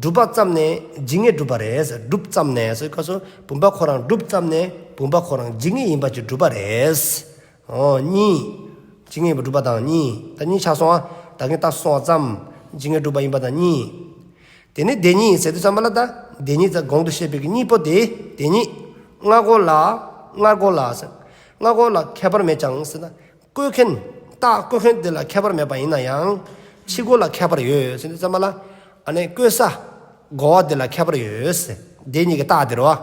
གྲུབ་པ་ཙམ་ནས་འཇིག་ངེས་གྲུབ་པ་རེད་ཟེར། གྲུབ་ཙམ་ནས་ཟེར་སྐབས་སུ་བུམ་པ་ཁོ་རང་གྲུབ་ཙམ་ནས་བུམ་པ་ཁོ་རང་འཇིག་ངེས་ཡིན་པ་ཅིག་གྲུབ་པ་རེད། ཨོ་གཉིས། འཇིག་ངེས་ཡིན་པ་གྲུབ་པ་དང་གཉིས། ད་གཉིས་ཆགས་སོང་ཨ། ད་གིན་རྟགས་སུ་སོང་བ་ཙམ། འཇིག་ངེས་གྲུབ་པ་ཡིན་པ་དང་གཉིས། དེ་ནི་དེ་ཉིད་ཟེར་དུས་ཙམ་པ་ལ་ད། དེ་ཉིད་ཟེར་གོང་དུ་བཤད་པའི་གི་གཉིས་པོ་དེ། དེ་ཉིད། སྔ་རྒོལ་ལ། སྔ་རྒོལ་ལ་ཟེར། སྔ་རྒོལ་ལ་ཁྱད་པར་མེད་ཀྱང་ཟེར་ན། བཀོད་མཁན། རྟགས་བཀོད་མཁན་དེ་ལ་ཁྱད་པར་མེད་པ་ཡིན་ན་ཡང་། ཕྱི་རྒོལ་ལ་ཁྱད་པར་ཡོད་ཟེར་དུས་ཙམ་པ་ལ། ཨ་ནི་བཀོད་ས། རྒོལ་བ་དེ་ལ་ཁྱད་པར་ཡོད་ཟེར། དེ་གཉིས་ཀྱི་རྟགས་དེ་རེད་བ།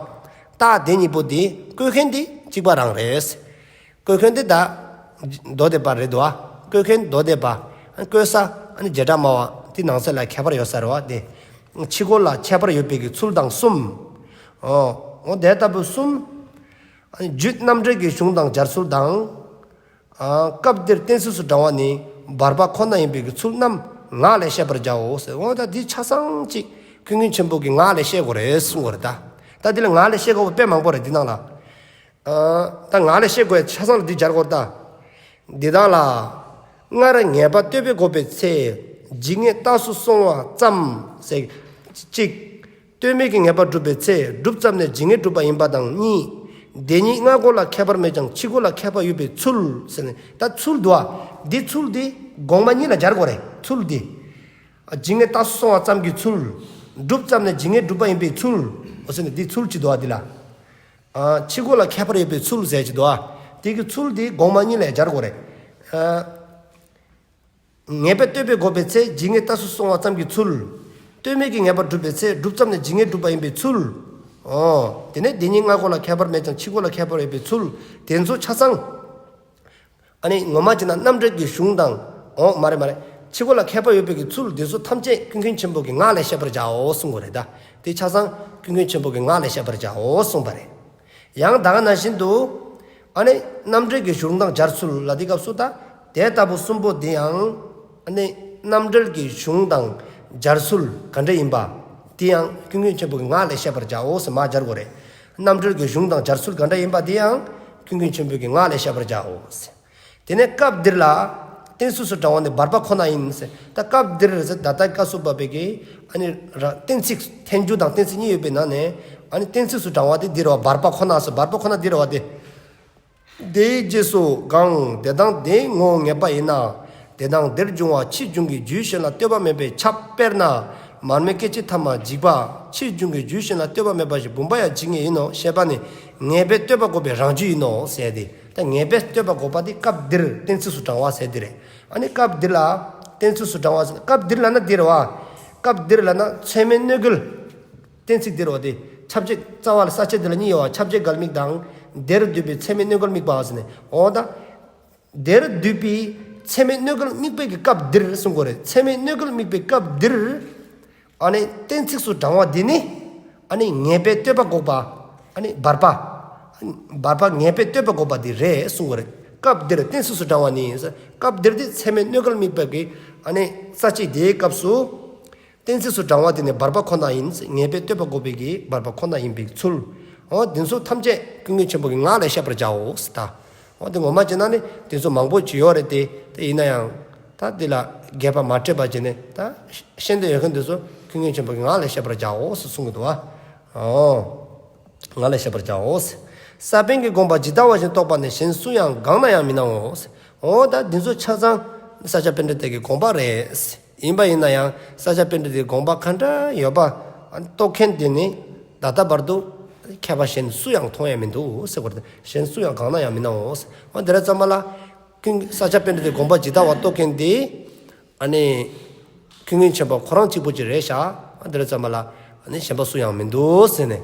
རྟགས་དེ་གཉིས་པོ་དེ་བཀོད་མཁན་དེ་གཅིག་པ་རང་རེད་ཟེར། བཀོད་མཁན་དེ་ད། མདོ་སྡེ་པ་རེད་དོ། བཀོད་མཁན་མདོ་སྡེ་པ། བཀོད་ས། ཨ་ནི་བྱེ་བྲག་སྨྲ་བ་དེ་ནང་གསེས་ལ་ཁྱད་པར་ཡོད་ས་རེད་བ་དེ། ཕྱི་རྒོལ་ལ་ཁྱད་པར་ཡོད་པའི་གི་ཚུལ་དང་གསུམ། འོ། འོ་དེ་ལྟ་བུ་གསུམ། ཨ་ནི་རྒྱུད་རྣམ་འགྲེལ་གྱི་གཞུང་དང་སྦྱར་ཚུལ་དང་། ཨ། སྐབས་འདིར་གཏན་ཚིགས་སུ་དྲང་བ་ནི་བར་པ་ཁོ་ན་ཡིན་པའི་གི་ཚུལ་རྣམས་ངག་ལས་བཤད་པར་བྱའོ་ཟེར། འོ་ད་འདི་ཆ་ཚང་ཅིག་ཀུན་མཁྱེན་ཆེན་པོ་གིས་ངག་ལས་བཤད་དགོས་རེད་གསུང་དགོས་རེད་ད། ད་འདི་ལ་ངག་ལས་བཤད་དགོས་པ་དཔེ་མང་པོ་རེད་འདི་ནང་ལ། ཨ། ད་ངག་ལས་བཤད་དགོས་ཆ་ཚང་ལ་འདི་སྦྱར་དགོས་རེད་ད། འདི་དག་ལ། སྔར་ངེས་པ་ལྟོས་པའི་དགོས་པའི་ཚེ། ཇི་སྙེད་རྟགས་སུ་སོང་བ་ཙམ་ཟེར། གཅིག་ལྟོས་མེད་ཀྱི་ངེས་པ་སྒྲུབ་པའི་ཚེ་སྒྲུབ་ཙམ་ནས་ཇི་སྙེད་སྒྲུབ་པ་ཡིན་པ་དང་གཉིས། དེ་གཉིས་སྔ་རྒོལ་ལ་ཁྱད་པར་མེད་ཀྱང་ཕྱི་རྒོལ་ལ་ཁྱད་པར་ཡོད་པའི་ཚུལ་ཟེར་ནས་ད་ཚུལ་འདུག་ཨ། འདི་ཚུལ་འདི་གོང་མ་གཉིས་ལ་སྦྱར་དགོས་རེད་ཚུལ་འདི། ཇི་སྙེད་རྟགས་སུ་སོང་བ་ཙམ་གྱི་ཚུལ། སྒྲུབ་ཙམ་ནས་ཇི་སྙེད་སྒྲུབ་པ་ཡིན་པའི་ཚུལ། འོ་ཟེར་ནས་འདི་ཚུལ་གཅིག་འདུག་ཨ་འདི་ལ། ཨ། ཕྱི་རྒོལ་ལ་ཁྱད་པར་ཡོད་པའི་ཚུལ་ཟེར་གཅིག་འདུག་ཨ། དེ་གི་ཚུལ་འདི་གོང་མ་གཉིས་ལ་སྦྱར་དགོས་རེད། ཨ། ངེས་པ་ལྟོས་པའི་དགོས་པའི་ཚེ་ཇི་སྙེད་རྟགས་སུ་སོང་བ་ཙམ་གྱི་ཚུལ། ལྟོས་མེད་ཀྱི་ངེས་པ་སྒྲུབ་པའི་ཚེ་སྒྲུབ་ཙམ་ནས་ཇི་སྙེད་སྒྲུབ་པ་ཡིན་པའི་ཚུལ། འོ། དེ་ནས་དེ་གཉིས་སྔ་རྒོལ་ལ་ཁྱད་པར་མེད་ཀྱང་ཕྱི་རྒོལ་ལ་ཁྱད་པར་ཡོད་པའི་ཚུལ། དེ་ཚོ་ཆ་ཚང་། ཨ་ནི་ངོ་མ་བྱས་ན་རྣམ་འགྲེལ་གྱི་གཞུང་དང་། འོ་མ་རེད་མ་རེད། ཕྱི་རྒོལ་ལ་ཁྱད་པར་ཡོད་པའི་གི་ཚུལ་དེ་ཚོ་ཐམས་ཅད་ཀུན་མཁྱེན་ཆེན་པོ་གིས་ངག་ལས་བཤད་པར་བྱའོ་གསུང་གི་རེད་ད། དེ་ཆ་ཚང་ཀུན་མཁྱེན་ཆེན་པོ་གིས་ངག་ལས་བཤད་པར་བྱའོ་གསུངས་པ་རེད། ཡང་ད་ག་ནང་བཞིན་དུ། ཨ་ནི་རྣམ་འགྲེལ་གྱི་གཞུང་དང་སྦྱར་ཚུལ་ལ་དེ་སྐབས་སུ་ད། དེ་ལྟ་བུ་གསུམ་པོ་དེ་ཡང་། ཨ་ནི་རྣམ་འགྲེལ་གྱི་གཞུང་དང་སྦྱར་ཚུལ་ག་འདྲ་ཡིན་པ། དེ་ཡང་ཀུན་མཁྱེན་ཆེན་པོ་གིས་ངག་ལས་བཤད་པར་བྱའོ་ཟེར་མར་སྦྱར་དགོས་རེད། རྣམ་འགྲེལ་གྱི་གཞུང་དང་སྦྱར་ཚུལ་ག་འདྲ་ཡིན་པ་དེ་ཡང་ཀུན་མཁྱེན་ཆེན་པོ་གིས་ངག་ལས་བཤད་པར་བྱའོ་ཟེར། དེ་ནས་སྐབས་འདིར་ལ། གཏན་ཚིགས་སུ་དྲང་བ་ནི་བར་པ་ཁོ་ན་ཡིན་ཟེར། ད་སྐབས་འདིར་ཟེར་ད་ལྟ་སྐབས་སུ་བབས་པའི་གི། ཨ་ནི་ར་གཏན་ཚིགས་ཐལ་འགྱུར་དང་གཏན་ཚིགས་གཉིས་ཡོད་པའི་ནང་ནས། ཨ་ནི་གཏན་ཚིགས་སུ་དྲང་བ་དེ་འདི་རེད་བ་བར་པ་ཁོ་ན་ཟེར་བར་པ་ཁོ་ན་འདི་རེད་བ་དེ། དེའི་རྗེས་སུ་གང་དེ་དང་དེའི་ངོ་བོ་ངེས་པ་ཡིན་ན། དེ་དང་དེར་འབྱུང་བ་ཕྱིས་འབྱུང་གི་རྒྱུད་གཞན་ལ་ལྟོས་པ་མེད་པའི་ཁྱབ། དཔེར་ན། མར་མེ་སྐད་ཅིག་ཐ་མ་འཇིག་པ། ཕྱིས་འབྱུང་གི་རྒྱུད་གཞན་ལ་ལྟོས་པ་མེད་པ་ཞིག་བུམ་པ་ཡང་ཇི་སྙེད་ཡིན་ནོ་ཞེས་པ་ནི་ངེས་པས་ལྟོས་པ་འགོག་པའི་རང་རྒྱུད་ཡིན་ནོ་ཟེར་ཏེ། ད་ངེས་པས་ལྟོས་པ་འགོག་པ་དེ་སྐབས་འདིར་གཏན་ཚིགས་སུ་དྲང་བ་ཟེར་དེ་རེད། ཨ་ནི་སྐབས་འདི་ལ་གཏན་ཚིགས་སུ་དྲང་བ་ཟེར་ན་སྐབས་འདིར་ལབ་ན་འདི་རེད་བ། སྐབས་འདིར་ལབ་ན་ཚད་མས་གནོད་འགལ། གཏན་ཚིགས་འདིར་བ་དེ་ཁྱབ་བྱེད་རྩ་བ་ལ་ས་བཅད་འདི་ལ་གཉིས་ཡོད་བ། ཁྱབ་བྱེད་འགལ་དམིགས་དང་། དེར་འདུས་པའི་ཚད་མས་གནོད་འགལ་དམིགས་པ་ཟེར་ནས། འོ་ད། དེར་འདུས་པའི་ཚད་མས་གནོད་འགལ་དམིགས་པའི་གི་སྐབས་འདིར་གསུང་དགོས་རེད། ཚད་མས་གནོད་འགལ་དམིགས་པའི་སྐབས་འདིར། ཨ་ནི་གཏན་ཚིགས་སུ་དྲང་བ་འདི་ནི། ཨ་ནི་ངེས་པས་ལྟོས་པ་འགོག་པ། ཨ་ནི་བར་པ། བར་པ་ངེས་པས་ལྟོས་པ་འགོག་པ་འདི་རེད་གསུང་དགོས་རེད། སྐབས་འདིར་གཏན་ཚིགས་སུ་དྲང་བ་ནི། སྐབས་འདིར་དེ་ཚད་མས་གནོད་འགལ་དམིགས་པའི་གི། ཨ་ནི་ས་བཅད་དེའི་སྐབས་སུ། གཏན་ཚིགས་སུ་དྲང་བ་དེ་ནི་བར་པ་ཁོ་ན་ཡིན། ངེས་པས་ལྟོས་པ་འགོག་པའི་གི་བར་པ་ཁོ་ན་ཡིན་པའི་ཚུལ། འོ་དེ་ཚོ་ཐམས་ཅད་ཀུན་མཁྱེན་ཆེན་པོ་གིས་ངག་ལས་བཤད་པར་བྱའོ་ཟེར་ད། འོ་དེ་ངོ་མ་བྱས་ན་ནི་དེ་ཚོ་མང་པོ་ཅིག་ཡོད་རེད་དེ། དེ་ཡིན་ན་ཡང་། ད་འདི་ལ་རྒྱས་པ་མ་སྤྲད་པ་བྱས་ནས་ད་ཤེས་འདོད་ཡོད་མཁན་དེ་ཚོ་ཀུན་མཁྱེན་ཆེན་པོ་གིས་ངག་ལས་བཤད་པར་བྱའོ་ཟེར་གསུང་གི་འདུག་བ། འོ། ངག་ལས་བཤད་པར་བྱའོ་ཟེར། ས་པཎ་གྱི་དགོངས་པ་ཇི་ལྟ་བ་བཞིན་རྟོགས་པ་ནི་གཞན་སུ་ཡང་གང་ན་ཡང་མི་སྣང་ངོ་ཟེར། འོ་ད་འདི་ཚོ་ཆ་ཚང་ས་སྐྱ་པཎྜི་ཏ་གི་དགོངས་པ་རེད་ཟེར། ཡིན་པ་ཡིན་ན་ཡང་ས་སྐྱ་པཎྜི་ཏའི་དགོངས་པ་ག་འདྲ་ཡོད་པ། ཨ་ནི་རྟོགས་མཁན་དེ་ནི་ད་ལྟ་བར་དུ་མཁས་པ་གཞན་སུ་ཡང་མཐོང་ཡང་མི་འདུག་ཟེར་བ་རེད། གཞན་སུ་ཡང་གང་ན་ཡང་མི་སྣང་ངོ་ཟེར། འོ་དེ་རེད་ཙམ་པ་ལ། ཀུན་ས་སྐྱ་པཎྜི་ཏའི་དགོངས་པ་ཇི་ལྟ་བ་རྟོགས་མཁན་དེ། ཨ་ནི། ཀུན་མཁྱེན་ཆེན་པོ་ཁོ་རང་གཅིག་པུ་ཅིག་རེད་ཤག་འོ་དེ་རེད་ཙམ་པ་ལ། ཨ་ནི་གཞན་པ་སུ་ཡང་མི་འདུག་ཟེར་ནས།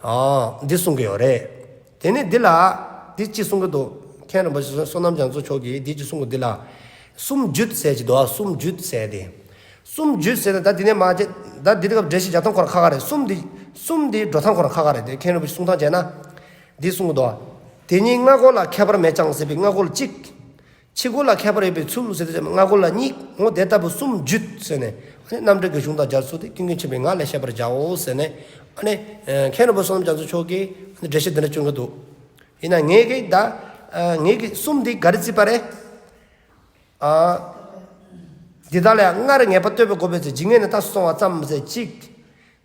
ཨ། འདི་གསུང་གི་ཡོད་རེད། དེ་ནི་འདི་ལ། འདི་ཅི་གསུང་གི་འདུག་མཁན་རིན་པོ་ཆེ་བསོད་ནམས་རྒྱ་མཚོ་མཆོག་གིས་འདི་ཅི་གསུང་གི་འདི་ལ། གསུམ་བརྒྱུད་ཟེར་གྱི་འདུག་གསུམ་བརྒྱུད་ཟེར་ཏེ། གསུམ་བརྒྱུད་ཟེར་ན་ད་འདི་ནས་མ་བྱེད་ད་འདི་སྐབས་འགྲེལ་བཤད་རྒྱག་སྟངས་ཁོ་རང་ཁ་ཁ་རེད། གསུམ་འདི། གསུམ་འདི་འགྲོ་སྟངས་ཁོ་རང་ཁ་ཁ་རེད་དེ། མཁན་རིན་པོ་ཆེ་གསུང་སྟངས་བྱས་ན། འདི་གསུང་གི་འདུག་དེ་ཉིད་སྔ་རྒོལ་ལ་ཁྱད་པར་མེད་ཀྱང་ཟེར་བའི་སྔ་རྒོལ་གཅིག་ཕྱི་རྒོལ་ལ་ཁྱད་པར་ཡོད་པའི་ཚུལ་ཟེར་དུས་སྔ་རྒོལ་ལ་གཉིས། འོ་དེ་ལྟ་བུ་གསུམ་བརྒྱུད་ཟེར་ནས། ཨ་ནི་རྣམ་འགྲེལ་གྱི་གཞུང་དང་སྦྱར་ཚུལ་དེ་ཀུན་མཁྱེན་ཆེན་པོས་ངག་ལས་བཤད་པར་བྱའོ་ཟེར་ནས། ཨ་ནི། མཁན་རིན་པོ་ཆེ་བསོད་ནམས་རྒྱ་མཚོ་མཆོག་གིས་འགྲེལ་བཤད་འདི་འདྲ་བསྐྱོན་གྱི་འདུག་ཡིན་ན་ངས་ཀྱིས་ད། ངས་ཀྱིས་གསུམ་འདི་ག་རེ་བརྩིས་པ་རེད། ཨ། འདི་དག་ལ་ཡང་སྔར་ངེས་པ་ལྟོས་པའི་དགོས་པའི་ཚེ་ཇི་སྙེད་ནས་རྟགས་སུ་སོང་བ་ཙམ་ཟེར་གཅིག་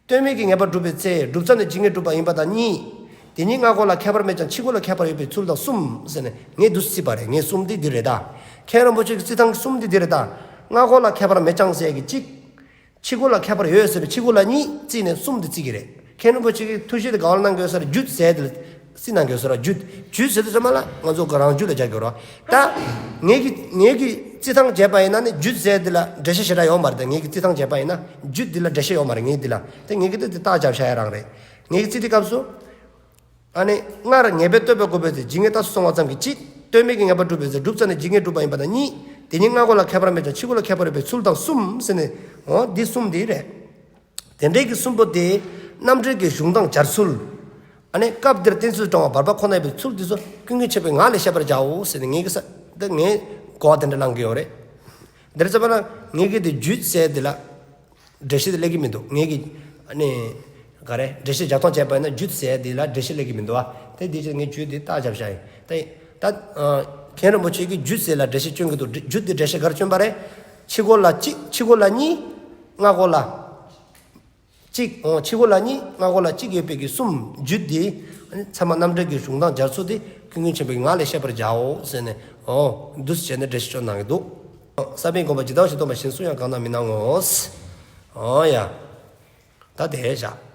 ལྟོས་མེད་ཀྱི་ངེས་པ་སྒྲུབ་པའི་ཚེ་སྒྲུབ་ཙམ་ནས་ཇི་སྙེད་སྒྲུབ་པ་ཡིན་པ་དང་གཉིས། དེ་ཉིད་སྔ་རྒོལ་ལ་ཁྱད་པར་མེད་ཀྱང་ཕྱི་རྒོལ་ལ་ཁྱད་པར་ཡོད་པའི་ཚུལ་དང་གསུམ་ཟེར་ནས་ངས་འདུག་བརྩིས་པ་རེད། ངས་གསུམ་འདི་འདི་རེད་ད། མཁན་རིན་པོ་ཆེ་གི་རྩི་སྟངས་གསུམ་འདི་འདི་རེད་ད། སྔ་རྒོལ་ལ་ཁྱད་པར་མེད་ཀྱང་ཟེར་གྱི་གཅིག་ཕྱི་རྒོལ་ལ་ཁྱད་པར་ཡོད་ཟེར་བའི་ཕྱི་རྒོལ་ལ་གཉིས་བརྩིས་ནས་གསུམ་འདི་བརྩི་གི་རེད། མཁན་རིན་པོ་ཆེ་གིས་ཐུགས་བཞེད་དེ་ག་བ་ལ་གནང་དགོས་སར་བརྒྱུད་ཟེར་དེ་ རྩིས་གནང་དགོས་སོ་ར། རྒྱུད། རྒྱུད་ཟེར་དུས་ཙམ་པ་ལ་ང་ཚོ་གི་རང་རྒྱུད་ལ་རྒྱག་དགོས་ར། ད་ངེད་ཀྱི་ངེད་ཀྱི་རྩིས་ཐང་བྱས་པ་ཡིན་ན་ནི་རྒྱུད་ཟེར་འདི་ལ་འགྲེལ་བཤད་ཞེ་དྲག་ཡོད་མ་རེད། ད་ངེད་ཀྱི་རྩིས་ཐང་བྱས་པ་ཡིན་ན་རྒྱུད་འདི་ལ་འགྲེལ་བཤད་ཡོད་མ་རེད། ངེད་འདི་ལ། ད་ངེད་ཀྱི་ད་འདི་རྟགས་རྒྱབ་བཞག་ཡ་རང་རེད། ངེད་ཀྱི་རྩིས་དེ་སྐབས་སུ། ཨ་ནི་སྔར་ངེས་པའི་ལྟོས་པའི་དགོས་པའི་ཚེ་ཇི་སྙེད་རྟགས་སུ་སོང་བ་ཙམ་གྱིས་གཅིག་ལྟོས་མེད་ཀྱི་ངེས་པ་གྲུབ་པའི་ཚེ་གྲུབ་ཙམ་ནས་ཇི་སྙེད་གྲུབ་པ་ཡིན་པ་དང་གཉིས། དེ་ཉིད་སྔ་རྒོལ་ལ་ཁྱད་པར་མེད་ཀྱང་ཕྱི་རྒོལ་ལ་ཁྱད་པར་ཡོད་པའི་ཚུལ་དང་གསུམ་ཟེར་ནས། འོ་འདི་གསུམ་འདི་རེད། དེ་འདྲའི་གི་གསུམ་པོ་དེ་རྣམ་འགྲེལ་གྱི་གཞུང་དང་སྦྱར་ཚུལ། ཨ་ནི་སྐབས་འདིར་བསྟན་ཚུལ་དྲང་བ་བར་པ་ཁོ་ནའི་པའི་ཚུལ་འདི་ཚོ་ཀུན་མཁྱེན་ཆེན་པོའི་ངག་ལས་བཤད་པར་བྱའོ་ཟེར་ནས་ངེད་ཀྱི་ས་འདི་ངས་གོ་བ་དེ་འདྲ་བླང་གི་ཡོད་རེད། འདིར་ཙམ་པ་ན་ངེད་ཀྱི་དེ་རྒྱུད་ཟེར་དེ་ལ་འགྲེལ་བཤད་དེ་སླེབས་ཀྱི་མི་འདུག་ངེད་ཀྱི་ཨ་ནི་ག་རེ་འགྲེལ་བཤད་རྒྱབ་སྟངས་བྱས་པ་ཡིན་ན་རྒྱུད་ཟེར་དེ་ལ་འགྲེལ་བཤད་སླེབས་ཀྱི་མི་འདུག་ཨ། དེ་དེ་ཕྱིར་ངས་རྒྱུད་དེ་རྟགས་རྒྱབ་བཞག་ཡིན། དེ་ད་མཁན་རིན་པོ་ཆེ་གིས་རྒྱུད་ཟེར་ལ་འགྲེལ་བཤད་བསྐྱོན་གྱི་འདུག་རྒྱུད་དེ་འགྲེལ་བཤད་ག་རེ་བསྐྱོན་པ་རེད། ཕྱི་རྒོལ་ལ་གཅིག་ཕྱི་རྒོལ་ལ་གཉིས། སྔ་རྒོལ་ལ། གཅིག་འོང་། ཕྱི་རྒོལ་ལ་གཉིས། སྔ་རྒོལ་ལ་གཅིག་ཡོད་པའི་གི་གསུམ་རྒྱུད་འདི། ཚད་མ་རྣམ་འགྲེལ་གྱི་གཞུང་དང་སྦྱར་ཚུལ་དེ་ཀུན་མཁྱེན་ཆེན་པོའི་ངག་ལས་བཤད་པར་བྱའོ་ཟེར་ནས། འོ་འདུག་སེ་བྱས་ནས་འགྲེལ་བཤད་སྐྱོན་གནང་གི་འདུག་ས་པཎ་དགོངས་པ་ཇི་ལྟ་བ་བཞིན་སྟོན་པ་གཞན་སུ་ཡང་གང་དང་མི་སྣང་ངོ་། འོ་ཡ། ད་དེ་བཞག